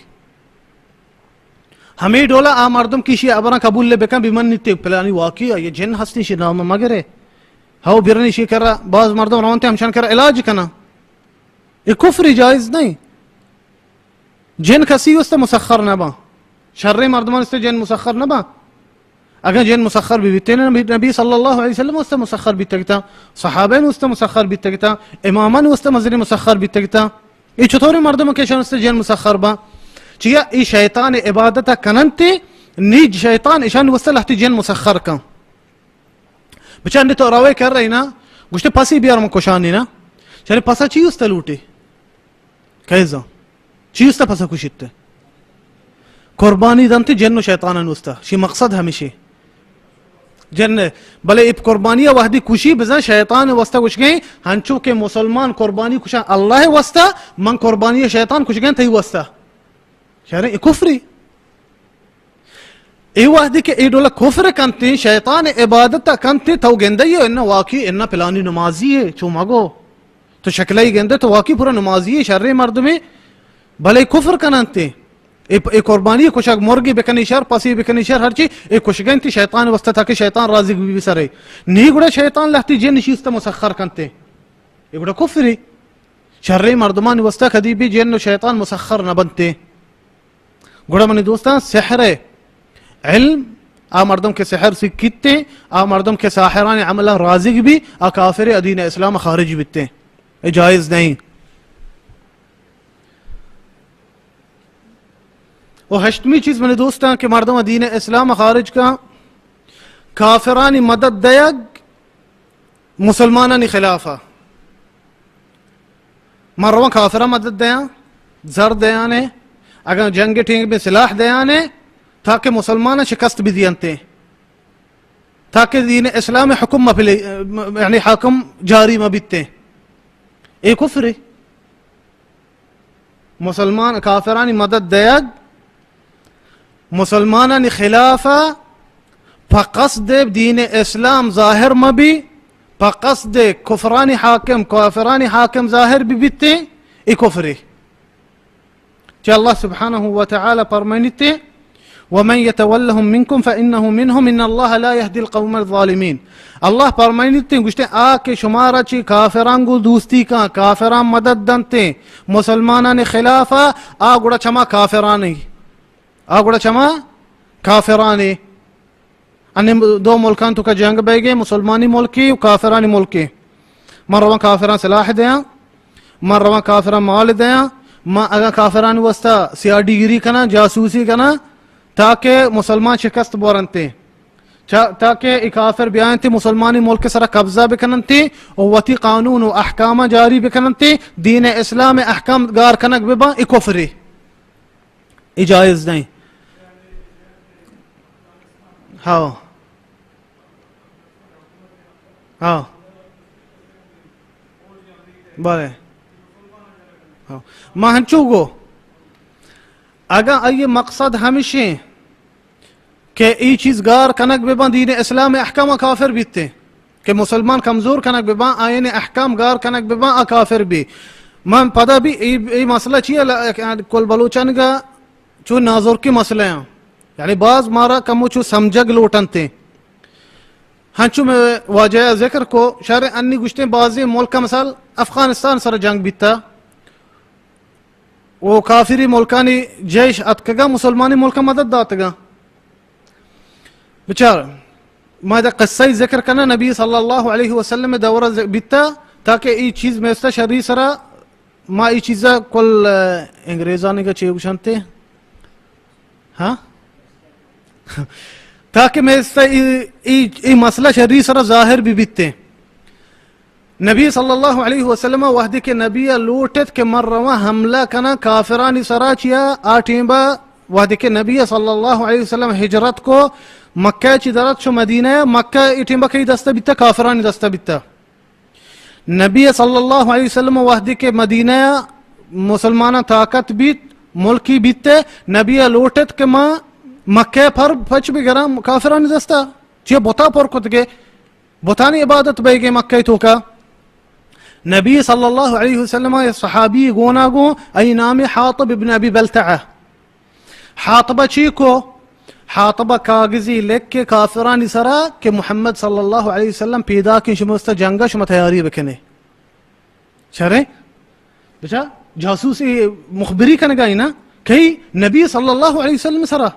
ہمے ڈولا آ مردم کہ اشی ہبراں قبول بکن، بمنیتے پلانی واقعی یہ جن ہستیں، اشی نام مگرے۔ ہو برنی اشی کرا، باز مردم رونتے ہمشان کرا علاج کنا۔ اے کفر جائز نہیں۔ جن کسی است مسخر نہ باں۔ شریں مردمان است جن مسخر نہ باں۔ اگاں جن مسخر بہ بیتیں، نبی، نبی صلی اللہ علیہ وسلم واسطہ مسخر بیتگ اتاں، صحابہ واسطہ مسخر بیتگ اتاں، امامان واسطہ مزنیں مسخر بیتگ اتاں۔ اے چطوریں مردم کہ شان واسطہ جن مسخر باں؟ چیا اے شیطان عبادت کننت، نی شیطان اشان واسطہ لہتی جن مسخر کن۔ بچار نی تو روے کر رہی نا، گوشتے پسی بیار من کشانی نا۔ چرے پسا چی است لوٹی؟ کئے زان؟ چی است پسا کشیت؟ قربانی دنت جن و شیطانان است۔ شی مقصد ہمیشی۔ جن، بلے اے قربانی وحدی کشی بزن شیطان واسطہ کشگیں، ہنچو کہ مسلمان قربانی کشاں اللہ واسطہ، من قربانی شیطان کشگیں تئی واسطہ۔ شریں اے کفری۔ اے وہدی کہ اے ڈول کفر کنتیں، شیطان عبادت کنتیں، تو گندے انا واقعی انا پلانی نمازی ہے، چو مگو۔ تو شکلائی گندے تو واقعی پورا نمازی ہے، شریں مردمے، بلے کفر کننتیں۔ اے، اے قربانی کشگ مرگی بکنی شر، پسی بکنی شر، ہرچی اے کشگنتی شیطان واسطہ تاکہ شیطان راضی بی سرے۔ نی گڑا شیطان لہتی جن شیست مسخر کنتیں۔ اے گڑا کفری۔ شریں مردمانی واسطہ کدی بھی جن و شیطان مسخر نہ بنتیں۔ گڑا منی دوستاں، سحر علم، آ مردم کہ سحر سکیتیں، آ مردم کہ ساحران عملہ رازق بی، آ کافر، آ دین اسلام خارج بیتیں۔ اے جائز نہیں۔ و ہشتمی چیز منی دوستاں کہ مردم دین اسلام خارج کا، کافرانی مدد دیگ مسلمانانی خلافا۔ من رواں کافراں مدد دیاں، زر دیانے، اگاں جنگ ٹیم بہ سلاح دیانے، تاکہ مسلماناں شکست بدینتے، تاکہ دین اسلام حکم مہ پلے، یعنی حاکم جاری مہ بیتے۔ اے کفرے۔ مسلمان کافرانی مدد دیگ، مسلمانانی خلافا پہ قصد دین اسلام ظاہر مہ بی، پہ قصد کفرانی حاکم، کافرانی حاکم ظاہر بہ بیتیں، اے کفرے۔ چہ اللہ سبحانہ و تعالی فرمائنیتے، ومن يتولهم منكم فإنه منهم إن الله لا يهدي القوم الظالمين۔ اللہ فرمائنیتے، گوشتے، آ کہ شمارا چی کافران گو دوستی کن، کافران مدد دنتے، مسلمانان خلافا، آ گڑا چما کافرانے۔ آ گڑا چما کافرانے۔ انی دو ملکان توکا جنگ بیگے، مسلمانی ملکی و کافرانی ملکی۔ من رواں کافران سلاح دیاں، من رواں کافران مال دیاں، من اگاں کافرانی واسطہ سیاہ ڈگری کناں، جاسوسی کناں، تاکہ مسلمان شکست بورنتے، چا-، تاکہ ای کافر بیاینتے مسلمانی ملک سرا قبضہ بکننتے و وتی قانون و احکام جاری بکننتے، دین اسلام احکام گار کنگ بباں، ای کفرے۔ اے جائز نہیں۔ ہاں۔ ہاں۔ بلے۔ ہاں۔ ما ہنچو گو۔ اگاں آئی مقصد ہمیشیں کہ ای چیز گار کنگ بباں دین اسلام احکام کافر بیتے۔ کہ مسلمان کمزور کنگ بباں، آیانی احکام گار کنگ بباں، آ کافر بی۔ من پدا بی ای، ای مسئلہ چی ہے؟ کل بلوچانگا چو نازرکی مسئلہ ہیں۔ یعنی باز مارا کمو چو سمجھگ لوٹنتے۔ ہنچو میں واجہ ذکر کو، شہر انی گوشتے بازی ملک مثال افغانستان سر جنگ بیتا۔ و کافری ملکانی جیش اتکگا، مسلمانی ملک مدد داتگا۔ بچار، ما ادا قصہ ذکر کنا، نبی صلی اللہ علیہ وسلم دور ز-، بیتا، تاکہ ای چیز میستا شری سرا، ما ای چیزا کل، اه، انگریزانی کا چے گوشنتے؟ ہاں؟ تاکہ میستا ای، ای، ای مسئلہ شری سرا ظاہر بی بیتے۔ نبی صلی اللہ علیہ وسلم وہدے کہ نبی لوٹت کہ من رواں حملہ کناں کافرانی سرا، چیا آ ٹیمبا وہدے کہ نبی صلی اللہ علیہ وسلم ہجرت کو، مکہ چی درت شو مدینہ، مکہ ای ٹیمبا کئی دستہ بیتا؟ کافرانی دستہ بیتا۔ نبی صلی اللہ علیہ وسلم وہدے کہ مدینہ مسلماناں طاقت بیت، ملکی بیت، نبی لوٹت کہ ما مکہ پر پچ بگراں کافرانی دستہ، چیا بتا پر کتگے؟ بتانی عبادت بیگے مکہ توکا۔ نبی صلی اللہ علیہ وسلم ء صحابی گونا گوں، ای نام حاطب ابن ابی بلتعہ۔ حاطبہ چی کو؟ حاطبہ کاغذی لکھ کے کافرانی سرا کہ محمد صلی اللہ علیہ وسلم پیدا کن شمستا جنگا شما تیاری بکنے۔ شریں؟ بچا جاسوس ای مخبری کنگا اینا کئی نبی صلی اللہ علیہ وسلم سرا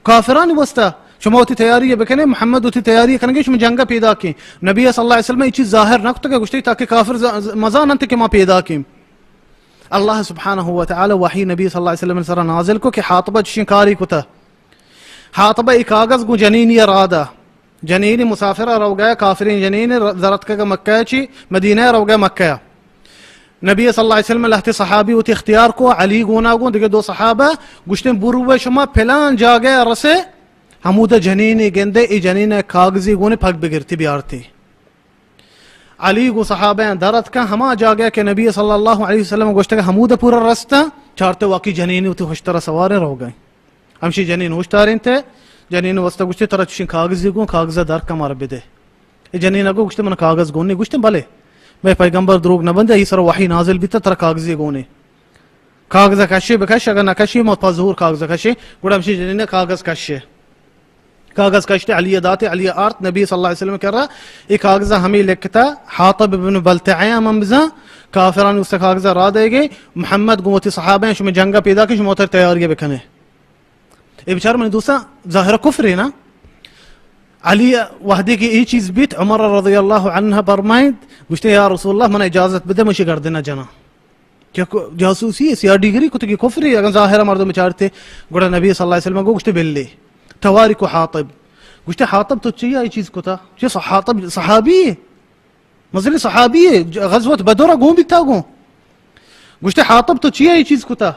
کافرانی واسطہ شما وتی تیاری بکنے، محمد وتی تیاری کنگے، شما جنگ پیدا کیں۔ نبی صلی اللہ علیہ وسلم اے چیز ظاہر نہ کتگ، گوشتے تاکہ کافر ز-، ز-، مزاننت کہ ما پیدا کیں۔ اللہ سبحانہ و تعالی وحی نبی صلی اللہ علیہ وسلم سر نازل کو کہ حاطبہ چشیں کاری کتا۔ حاطبہ ای کاغذ گوں جنینی رادا، جنینی مسافر روگا، کافرین جنین ر-، درتکگ مکہ چی مدینہ روگا مکہ۔ نبی صلی اللہ علیہ وسلم لہتے صحابی وتی اختیار کو، علی گونا گوں دگہ دو صحابہ، گوشتیں، برو شما پلان جاگہ رسے، ہمودا جنینے گندے، ای جنین کاغذی گونے پگ بگرتی بیارتی۔ علی گوں صحابہ در اتکا ہما جاگہ کہ نبی صلی اللہ علیہ وسلم گوشتگ ہمودا پورا رستا، چارتے واقعی جنینے وتی ہشترا سواریں روگئے۔ ہمشی جنین اوشتارینتے، جنین واسطہ گوشتے، ترا چشیں کاغذی گوں، کاغذ در کمار بدے۔ اے جنین گو گوشتے، من کاغذ گون نہیں۔ گوشتے، بلے، میں پیغمبر دروگ نہ بندے، ای سر وحی نازل بیتا، ترا کاغذی گونے۔ کاغذ کشے بکش، اگر نہ کشے، ما پا زور کاغذ کشے۔ گڑا ہمشی جنین کاغذ کشے۔ کاغذ کشتے، علی داتے، علی آرت، نبی صلی اللہ علیہ وسلم کرا، اے کاغذ ہمیں لکھتا، حاطب ابن بلتعہ من بزاں، کافران اس کاغذ را دے گے، محمد گوں وتی صحابہ ہیں، شما جنگ پیدا کہ شما تر تیاری بکنے۔ اے بیچارہ منی دوستاں، ظاہر کفر ہے نا۔ علی وحدے کہ اے چیز بیت، عمر رضی اللہ عنہ فرمائیت، گوشتے، یا رسول اللہ، من اجازت بدے، من شی گردنا جنا۔ کہ کو-، جاسوسی ہے، سیاہ ڈیگری کتگی کفر ہے، اگر ظاہر مردم چارتے، گڑا نبی صلی اللہ علیہ وسلم کو گوشتے، بلے، تواری کو حاطب۔ گوشتے، حاطب تو چیا اے چیز کتا؟ چہ حاطب صحابی ہے۔ مزنیں صحابی ہے، ج-، غزوت بدر ء گون بیتا گون۔ گوشتے، حاطب تو چیا اے چیز کتا؟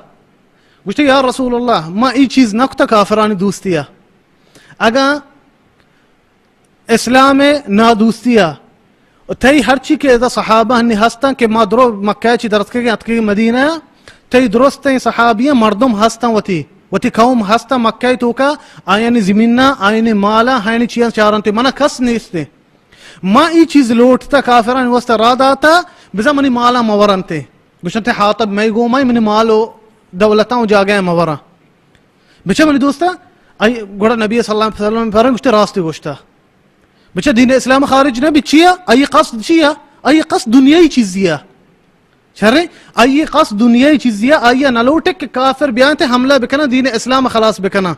گوشتے، یا رسول اللہ، ما اے چیز نہ کتا کافرانی دوستی ء۔ اگاں اسلام ء نادوستی ء، و تئی ہرچی کہ ادا صحابہ ہنی ہستاں کہ ما درو مکہ چی درتکگیں اتکگیں مدینہ ء، تئی درستیں صحابی مردم ہستاں وتی، وتی قوم ہستاں مکہ توکا، آیانی زمیناں، آیانی مالاں، آیانی چیاں چارنتے، منا کس نیستے۔ ما ای چیز لوٹتا، کافرانی واسطہ را داتا، بزاں منی مالاں مورنتے۔ گوشنتے، حاطب مئے گومائے، منی مال و دولتاں و جاگہ مورن۔ بچہ منی دوستا، آئی گڑا نبی صلی اللہ علیہ وسلم پر گوشتے، راستی گوشتا۔ بچہ دین اسلام خارج نہ بی، چیا؟ آئی قصد چیا؟ آئی قصد دنیائی چیزیا۔ شریں، آئی قصد دنیائی چیزیا، آئی نہ لوٹے کہ کافر بیاینتے حملہ بکنن، دین اسلام خلاص بکنن۔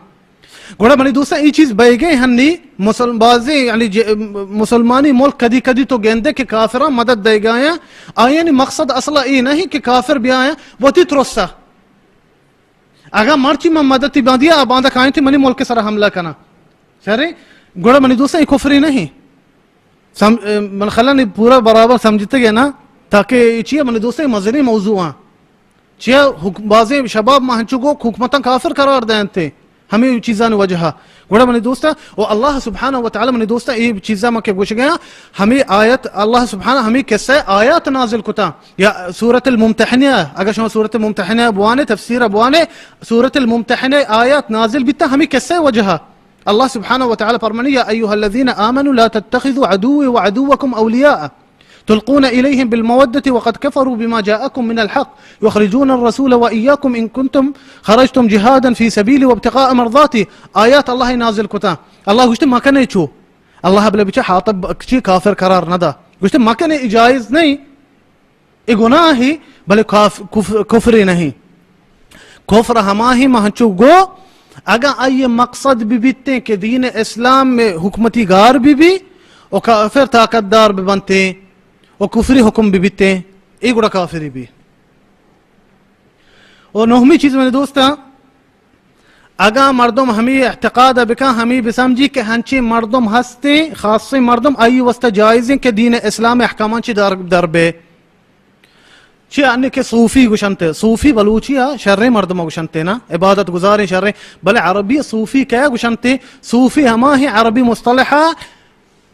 گڑا منی دوستاں، اے چیز بئیگیں ہنی مسلم، بازیں، یعنی ج-، مسلمانی ملک کدی کدی تو گندے کہ کافراں مدد دئیگایاں، آیانی مقصد اصلا اے نہیں کہ کافر بیایاں وتی ترسا۔ اگاں مرچی من مددی باندیا، آ باندا کاینتی منی ملک سر حملہ کناں۔ شریں، گڑا منی دوستاں، اے کفری نہیں۔ سم-، من خیال نہیں پورا برابر سمجھتے گئے نا، تاکہ اے چیئے منی دوستاں، اے مزنیں موضوع آں۔ چیا حک-، بازیں شباب ما ہنچو گو حکومتاں کافر قرار دینتے، ہمیں چیزانی وجہ۔ گڑا منی دوستاں، و اللہ سبحانہ و تعالی، منی دوستاں، اے چیزاں ما کہ گوش گیا، ہمیں آیت، اللہ سبحانہ ہمیں قصہ آیات نازل کتا۔ یا سورۃ الممتحنہ، اگر شما سورۃ الممتحنہ بوانے، تفسیر بوانے، سورۃ الممتحنہ آیات نازل بیتا ہمیں قصہ وجہ۔ اللہ سبحانہ و تعالی فرمانی، یا ایھا الذین آمنوا لا تتخذوا عدوی وعدوکم اولیاء تلقون الیہم بالمودۃ وقد کفروا بما جاءکم من الحق یخرجون الرسول وایاکم ان کنتم خرجتم جہادا فی سبیلی وابتغاء مرضاتی۔ آیات اللہ نازل کتا۔ اللہ گوشتے مکنے چو۔ اللہ بلے بچہ حاطب چی کافر قرار ندا۔ گوشتے مکنے، اے جائز نہیں۔ اے گناہے، بلے کاف-، کف-، کفرے نہیں۔ کفر ہماہی ما ہنچو گو، اگاں آئی مقصد بہ بیتیں کہ دین اسلام میں حکومتی گار بہ بی و کافر طاقت دار بہ بنتیں و کفری حکم بہ بیتیں، اے گڑا کافری بی۔ و نہمی چیز منی دوستاں، اگاں مردم ہمے اعتقاد ء بکن، ہمے بسمجی کہ ہنچیں مردم ہستیں، خاصیں مردم، آئی واسطہ جائزیں کہ دین اسلام احکامان چی در، در بے۔ چی انی کہ صوفی گوشنتے، صوفی بلوچی ء شریں مردم گوشنتے نا، عبادت گزاریں شریں، بلے عربی صوفی کیا گوشنتے؟ صوفی ہما ہیں عربی مصطلح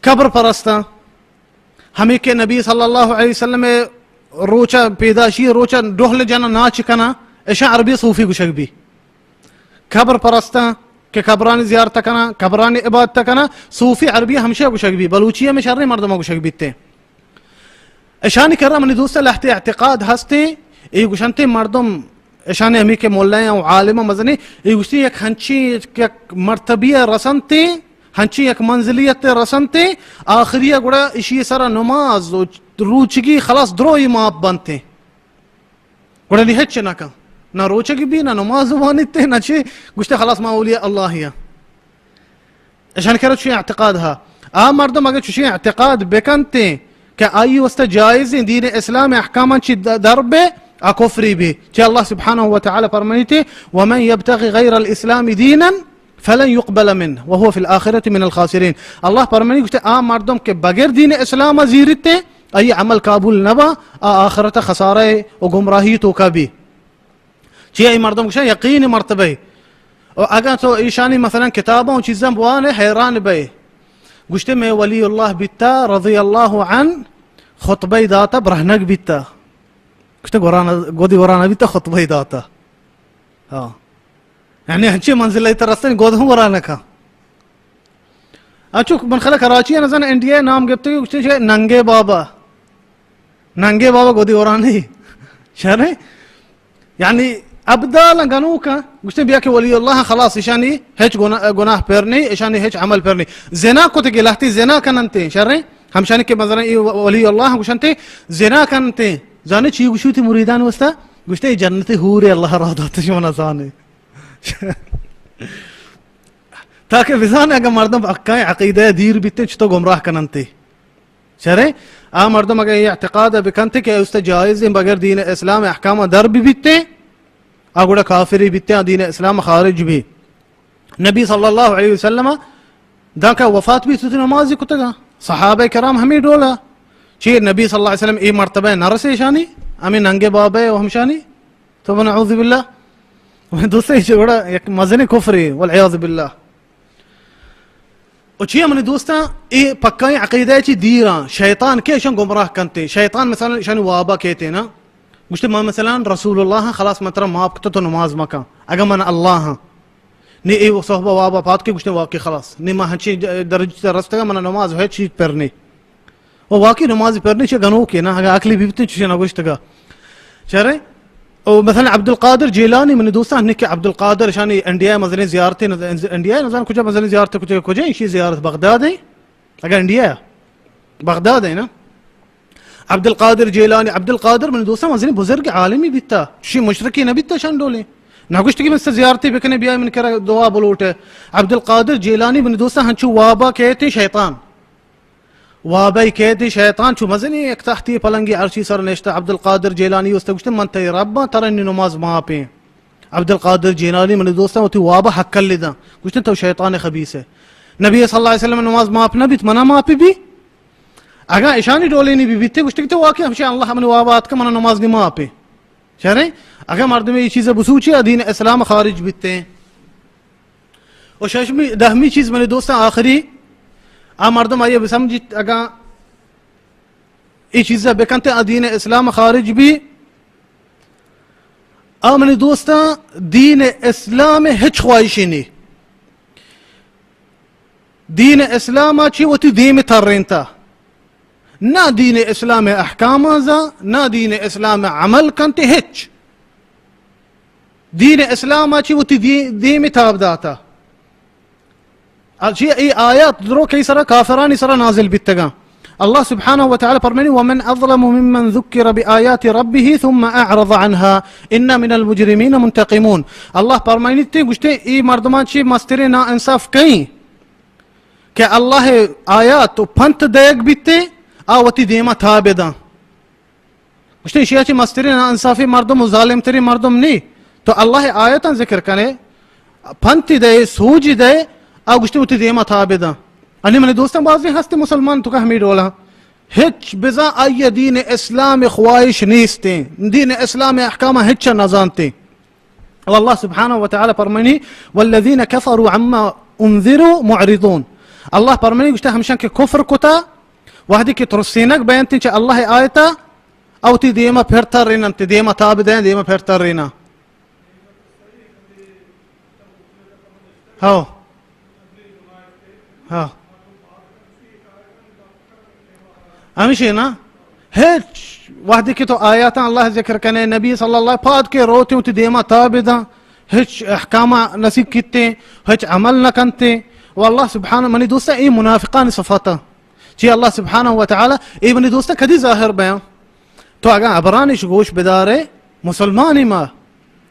قبر پرستاں۔ ہمے کہ نبی صلی اللہ علیہ وسلم ء روچ ء پیداشی ء روچ ء ڈہل جناں ناچ کناں، اشاں عربی صوفی گوشگ بی۔ قبر پرستاں کہ قبرانی زیارت کناں، قبرانی عبادت کناں، صوفی عربی ہمشہ گوشگ بی، بلوچی ہمے شریں مردم گوشگ بیتے۔ اشانی کرا منی دوست لہتے اعتقاد ہستے، اے گوشنتے مردم اشانے ہمے کہ ملائیں و عالم مزنیں، اے گوشتی یک ہنچیں یک مرتبی رسنتے، ہنچیں یک منزلیت رسنتے، آخری گڑا اشی سرا نماز و روچگی خلاص دروئی ماپ بنتے۔ گڑا نی ہچ نہ کن، نہ روچگی بی، نہ نماز وانیتے، نہ چی، گوشتے خلاص ما اولیاء اللہ یا۔ اشان کرا چوشیں اعتقاد ہا۔ آ مردم اگر چوشیں اعتقاد بکنتیں کہ آئی واسطہ جائز ہیں دین اسلام احکامان چی د-، در بے، آ کفری بی۔ چی اللہ سبحانہ و تعالی فرمائیتے، "ومن يبتغ غير الإسلام دينا فلن يقبل منه وهو في الآخرة من الخاسرين۔" اللہ فرمانی گوشتے، آ مردم کہ بغیر دین اسلام زیرتے، آئی عمل قبول نبا، آ آخرت خسارہ و گمراہی توکا بی۔ چیا اے مردم گوشن یقین مرتبہ۔ و اگاں تو ایشانی مثلاً کتاباں و چیزاں بوانے، حیران بئے۔ گوشتے، میں ولی اللہ بیتا رضی اللہ عنہ، خطبہ داتا، برہنگ بیتا۔ گوشتے، گورانا، گودی گورانا بیتا، خطبہ داتا۔ ہاں۔ یعنی ہنچی منزل ایتا رستن گود ہم گورانا کا۔ اچو من خلا کراچی نزان انڈیا نام گپتے، گوشتے چے ننگے بابا۔ ننگے بابا گودی اورانی۔ شرے؟ یعنی ابدال گنوکا گوشتے بیا کہ ولی اللہ خلاص، اشانی ہچ گناہ، گناہ پر نہیں، اشانی ہچ عمل پر نہیں۔ زنا کتے کہ لہتی زنا کننتے، شرے؟ ہمشانی کہ مثلاً اے ولی اللہ گوشنتے زنا کننتے۔ زانے چی گوشوتی مریدان واسطہ؟ گوشتے جنت حور اللہ را داتے، شما نزانے۔ تاکہ بزانے اگر مردم پکائیں عقیدہ دیر بیتے چطور گمراہ کننتے۔ شرے؟ آ مردم اگر یہ اعتقاد بکنتے کہ است جائز ہیں بغیر دین اسلام احکام در بھی بیتے، آ گڑا کافری بیتے، آ دین اسلام خارج بھی۔ نبی صلی اللہ علیہ وسلم دانکہ وفات بھی تو نماز کتگا۔ صحابہ کرام ہمیں ڈولا۔ چی نبی صلی اللہ علیہ وسلم اے مرتبہ نرسے شانی، ہمیں ننگے بابے و ہمشانی۔ تو نعوذ باللہ۔ دوستاں، اے گڑا یک مزنیں کفرے، والعیاذ باللہ۔ و چیا منی دوستاں، اے پکائیں عقیدہ چی دیراں، شیطان کہ اشاں گمراہ کنتے، شیطان مثلاً اشانی وابا کہتے نا، گوشتے، من مثلاً رسول اللہ ہاں، خلاص من ترا معاف کتا، تو نماز مکن، اگر من اللہ ہاں۔ نی اے صحبہ وابا پاد کے گوشتے، واقعی خلاص، نی من ہنچی درجہ رستگا، من نماز ہچ چیز پر نہیں۔ و واقعی نماز پر نہیں، چہ گنوکے نا، اگر عقلی بیبتے چوشے نہ گوشتگا۔ چرے؟ او مثلاً عبدالقادر جیلانی، منی دوستاں، نکہ عبدالقادر شانی انڈیا مزنیں زیارتے، انڈیا نزان کجا مزنیں زیارت، کجا، کجا ایشی زیارت؟ بغداد ہے؟ اگر انڈیا، بغداد ہے نا؟ عبدالقادر جیلانی، عبدالقادر منی دوستاں مزنیں بزرگ عالمی بیتا، شی مشرکی نہ بیتا شان ڈولیں۔ نہ گوشت کہ من سے زیارتی بکنے، بیا من کرا دعا بلوٹے۔ عبدالقادر جیلانی منی دوستاں ہنچو وابا کہتے شیطان۔ وابئی کیدی شیطان چو مزنی یک تختی پلنگی عرشی سر نشتہ، عبدالقادر جیلانی است گوشتے، من تئی رباں، ترا نی نماز ماپیں۔ عبدالقادر جیلانی منی دوستاں وتی وابا حق کلی داں۔ گوشتے، تو شیطان خبیث ہے۔ نبی صلی اللہ علیہ وسلم نماز ماپ نہ بیت، منا ماپ بی؟ اگاں اشانی ڈولینی بی بیتے، گوشتے کہ تو واقعی ہمشہ اللہ منی وابا آتکا، منا نماز نی ماپیں۔ شریں؟ اگاں مردم یہ چیز بسوچی، دین اسلام خارج بیتے۔ و ششمی، دہمی چیز منی دوستاں آخری، آ مردم آئی بسمجیت، اگاں اے چیزا بکنت، آ دین اسلام خارج بی۔ آ منی دوستاں، دین اسلام ہچ خواہشی نی۔ دین اسلام چی وتی دیم ترینتا۔ نہ دین اسلام احکام زا، نہ دین اسلام عمل کنت، ہچ۔ دین اسلام چی وتی دی-، دیم تاب داتا۔ اچی اے آیات درو کئی سرا کافرانی سرا نازل بیتگاں۔ اللہ سبحانہ و تعالی فرمانی، ومن اظلم ممن ذکر بآیات ربه ثم اعرض عنها انا من المجرمین منتقمون۔ اللہ فرمانی تے گوشتے، اے مردمان چی مسترے نا انصاف کئیں؟ کہ اللہ آیات و پنت دیگ بیتے، آ وتی دیما تاب داں۔ گوشتے، ایشی چی مسترین ناانصافی مردم و ظالم ترین مردم نی۔ تو اللہ آیتاں ذکر کنے، پنتی دے، سوجی دے، آ گوشتے وتی دیما تاب داں۔ انی منی دوستاں بازی ہستے مسلمان تو کہ ہمیں ڈولا۔ ہچ بزاں آئی دین اسلام خواہش نیستیں، دین اسلام احکام ہچ نزانتے۔ و اللہ سبحانہ و تعالی فرمانی، والذین کفروا عما انذروا معرضون۔ اللہ فرمانی گوشتے، ہمشان کہ کفر کتا، وحدی کہ ترسینگ بینتیں چہ اللہ آیتا، او تی دیما پھر ترینن، تی دیما تاب دیں، دیما پھر ترینن۔ ہاو۔ ہاں۔ ہمیشی نا؟ ہچ وحدی کہ تو آیاتاں اللہ ذکر کنے، نبی صلی اللہ پاد کے روتے، وتی دیما تاب داں، ہچ احکام نصیب کیتے، ہچ عمل نہ کنتے۔ و اللہ سبحانہ، منی دوستاں، اے منافقان صفاتا۔ چی اللہ سبحانہ و تعالی، اے منی دوستاں کدی ظاہر بیاں؟ تو اگاں ابرانش گوش بدارے، مسلمانی ما،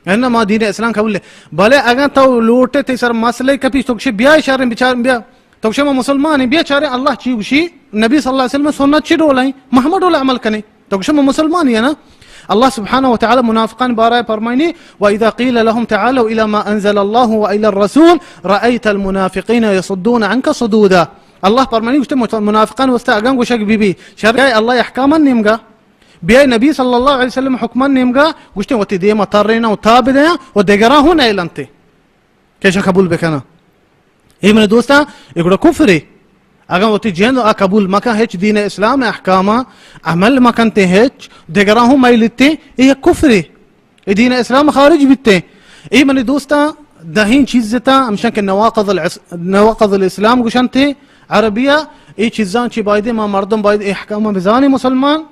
انما دین اسلام قبول ہے۔ بلے اگاں تو لوٹے تی سر مسئلہ کپیش، تو کشی بیا اشارے بچار بیا۔ تو گوشے ما مسلمان ایں، بیا چاریں اللہ چی گوشی، نبی صلی اللہ علیہ وسلم سنت چی ڈول ایں، ما ہما ڈول عمل کنیں۔ تو گوشے ما مسلمان ایں نا۔ اللہ سبحانہ و تعالی منافقان بارہ فرمائنی، وَإِذَا قِيلَ لَهُمْ تَعَالَوْا إِلَىٰ مَا أَنزَلَ اللَّهُ وَإِلَى الرَّسُولِ رَأَيْتَ الْمُنَافِقِينَ يَصُدُّونَ عَنْكَ صُدُودًا۔ اللہ فرمائنی گوشتے مت-، منافقان واسطہ اگاں گوشگ بی بی، شر اے اللہ احکامان نیمگا، بیا نبی صلی اللہ علیہ وسلم حکمان نیمگا، گوشتے وتی دیما تریناں و تاب دیاں و دگراں ہوں نیلنتے کہ ایشاں قبول بکناں۔ اے منی دوستاں، اے گڑا کفرے۔ اگاں وتی جند آ قبول مکن، ہچ دین اسلام احکاما عمل مکنتے، ہچ دگراں ہوں میلیتے، اے یک کفرے۔ اے دین اسلام خارج بیتے۔ اے منی دوستاں، دہیں چیز تا ہمشان کہ نواقض العس-، نواقض الاسلام گوشنتے عربیا۔ اے چیزاں چی بایدے ما مردم باید اے احکاما بزانے مسلمان،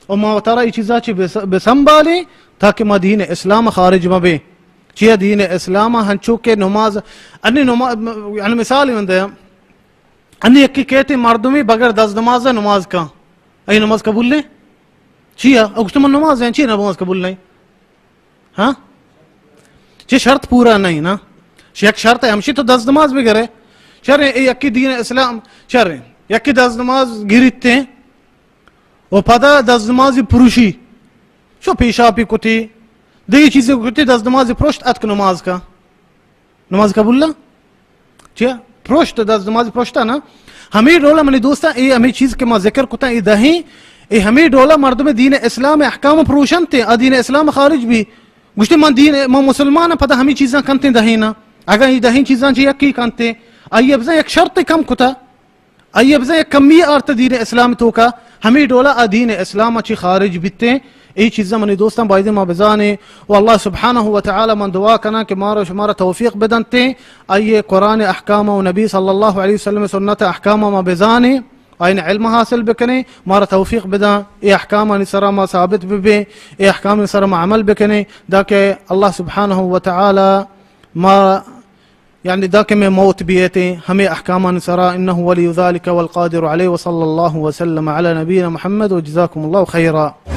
و ما وتارا اے چیزا چی بس-، بسنبالیں تاکہ ما دین اسلام خارج مبیں۔ چیا دین اسلام ہنچو کہ نماز، انی نماز، یعنی مثال من دیاں، انی یکی کیتے مردمی بغیر دست نماز نماز کن، اے نماز قبول نہیں؟ چیا؟ او گوشت من نماز ہیں، چیا نماز قبول نہیں؟ ہاں؟ چی شرط پورا نہیں نا؟ چی یک شرط ہے، ہمشی تو دست نماز بگرے۔ شر اے یکی دین اسلام، شر یکی دست نماز گریتے و پدا دست نمازی پروشی، شو پیشاپی کتی، دیگی چیزی کتی، دست نمازی پروشت اتک نماز کا۔ نماز قبول نہ؟ چیا؟ پروشت، دست نماز پروشتا نا۔ ہمیں ڈولا منی دوستاں، اے ہمیں چیز کہ ما ذکر کتا، اے دہیں، اے ہمیں ڈولا مردم دین اسلام احکام پروشنتے، آ دین اسلام خارج بی۔ گوشتے من دین، من مسلمان، پدا ہمیں چیزاں کنتے دہیں نا۔ اگاں اے دہیں چیزاں چی یکی کنتے، آئی بزن یک شرط کم کتا۔ آئی بزن یک کمی آرت دین اسلام توکا، ہمیں ڈولا آ دین اسلام چی خارج بیتے۔ اے چیزاں منی دوستاں بایدے ما بزانے۔ و اللہ سبحانہ و تعالی من دعا کناں کہ مارا شمارا توفیق بدنتے، آئی قرآن احکام و نبی صلی اللہ علیہ وسلم سنت احکام ما بزانے، آئین علم حاصل بکنے، مارا توفیق بدن، اے احکامانی سرا ما ثابت ببیں، اے احکامانی سرا ما عمل بکنے، داکہ اللہ سبحانہ و تعالی ما یعنی داکہ میں موت بیتے ہمیں احکامان سرا، انه ولي ذلك والقادر عليه، وصلى الله وسلم على نبينا محمد، وجزاكم الله خيرا۔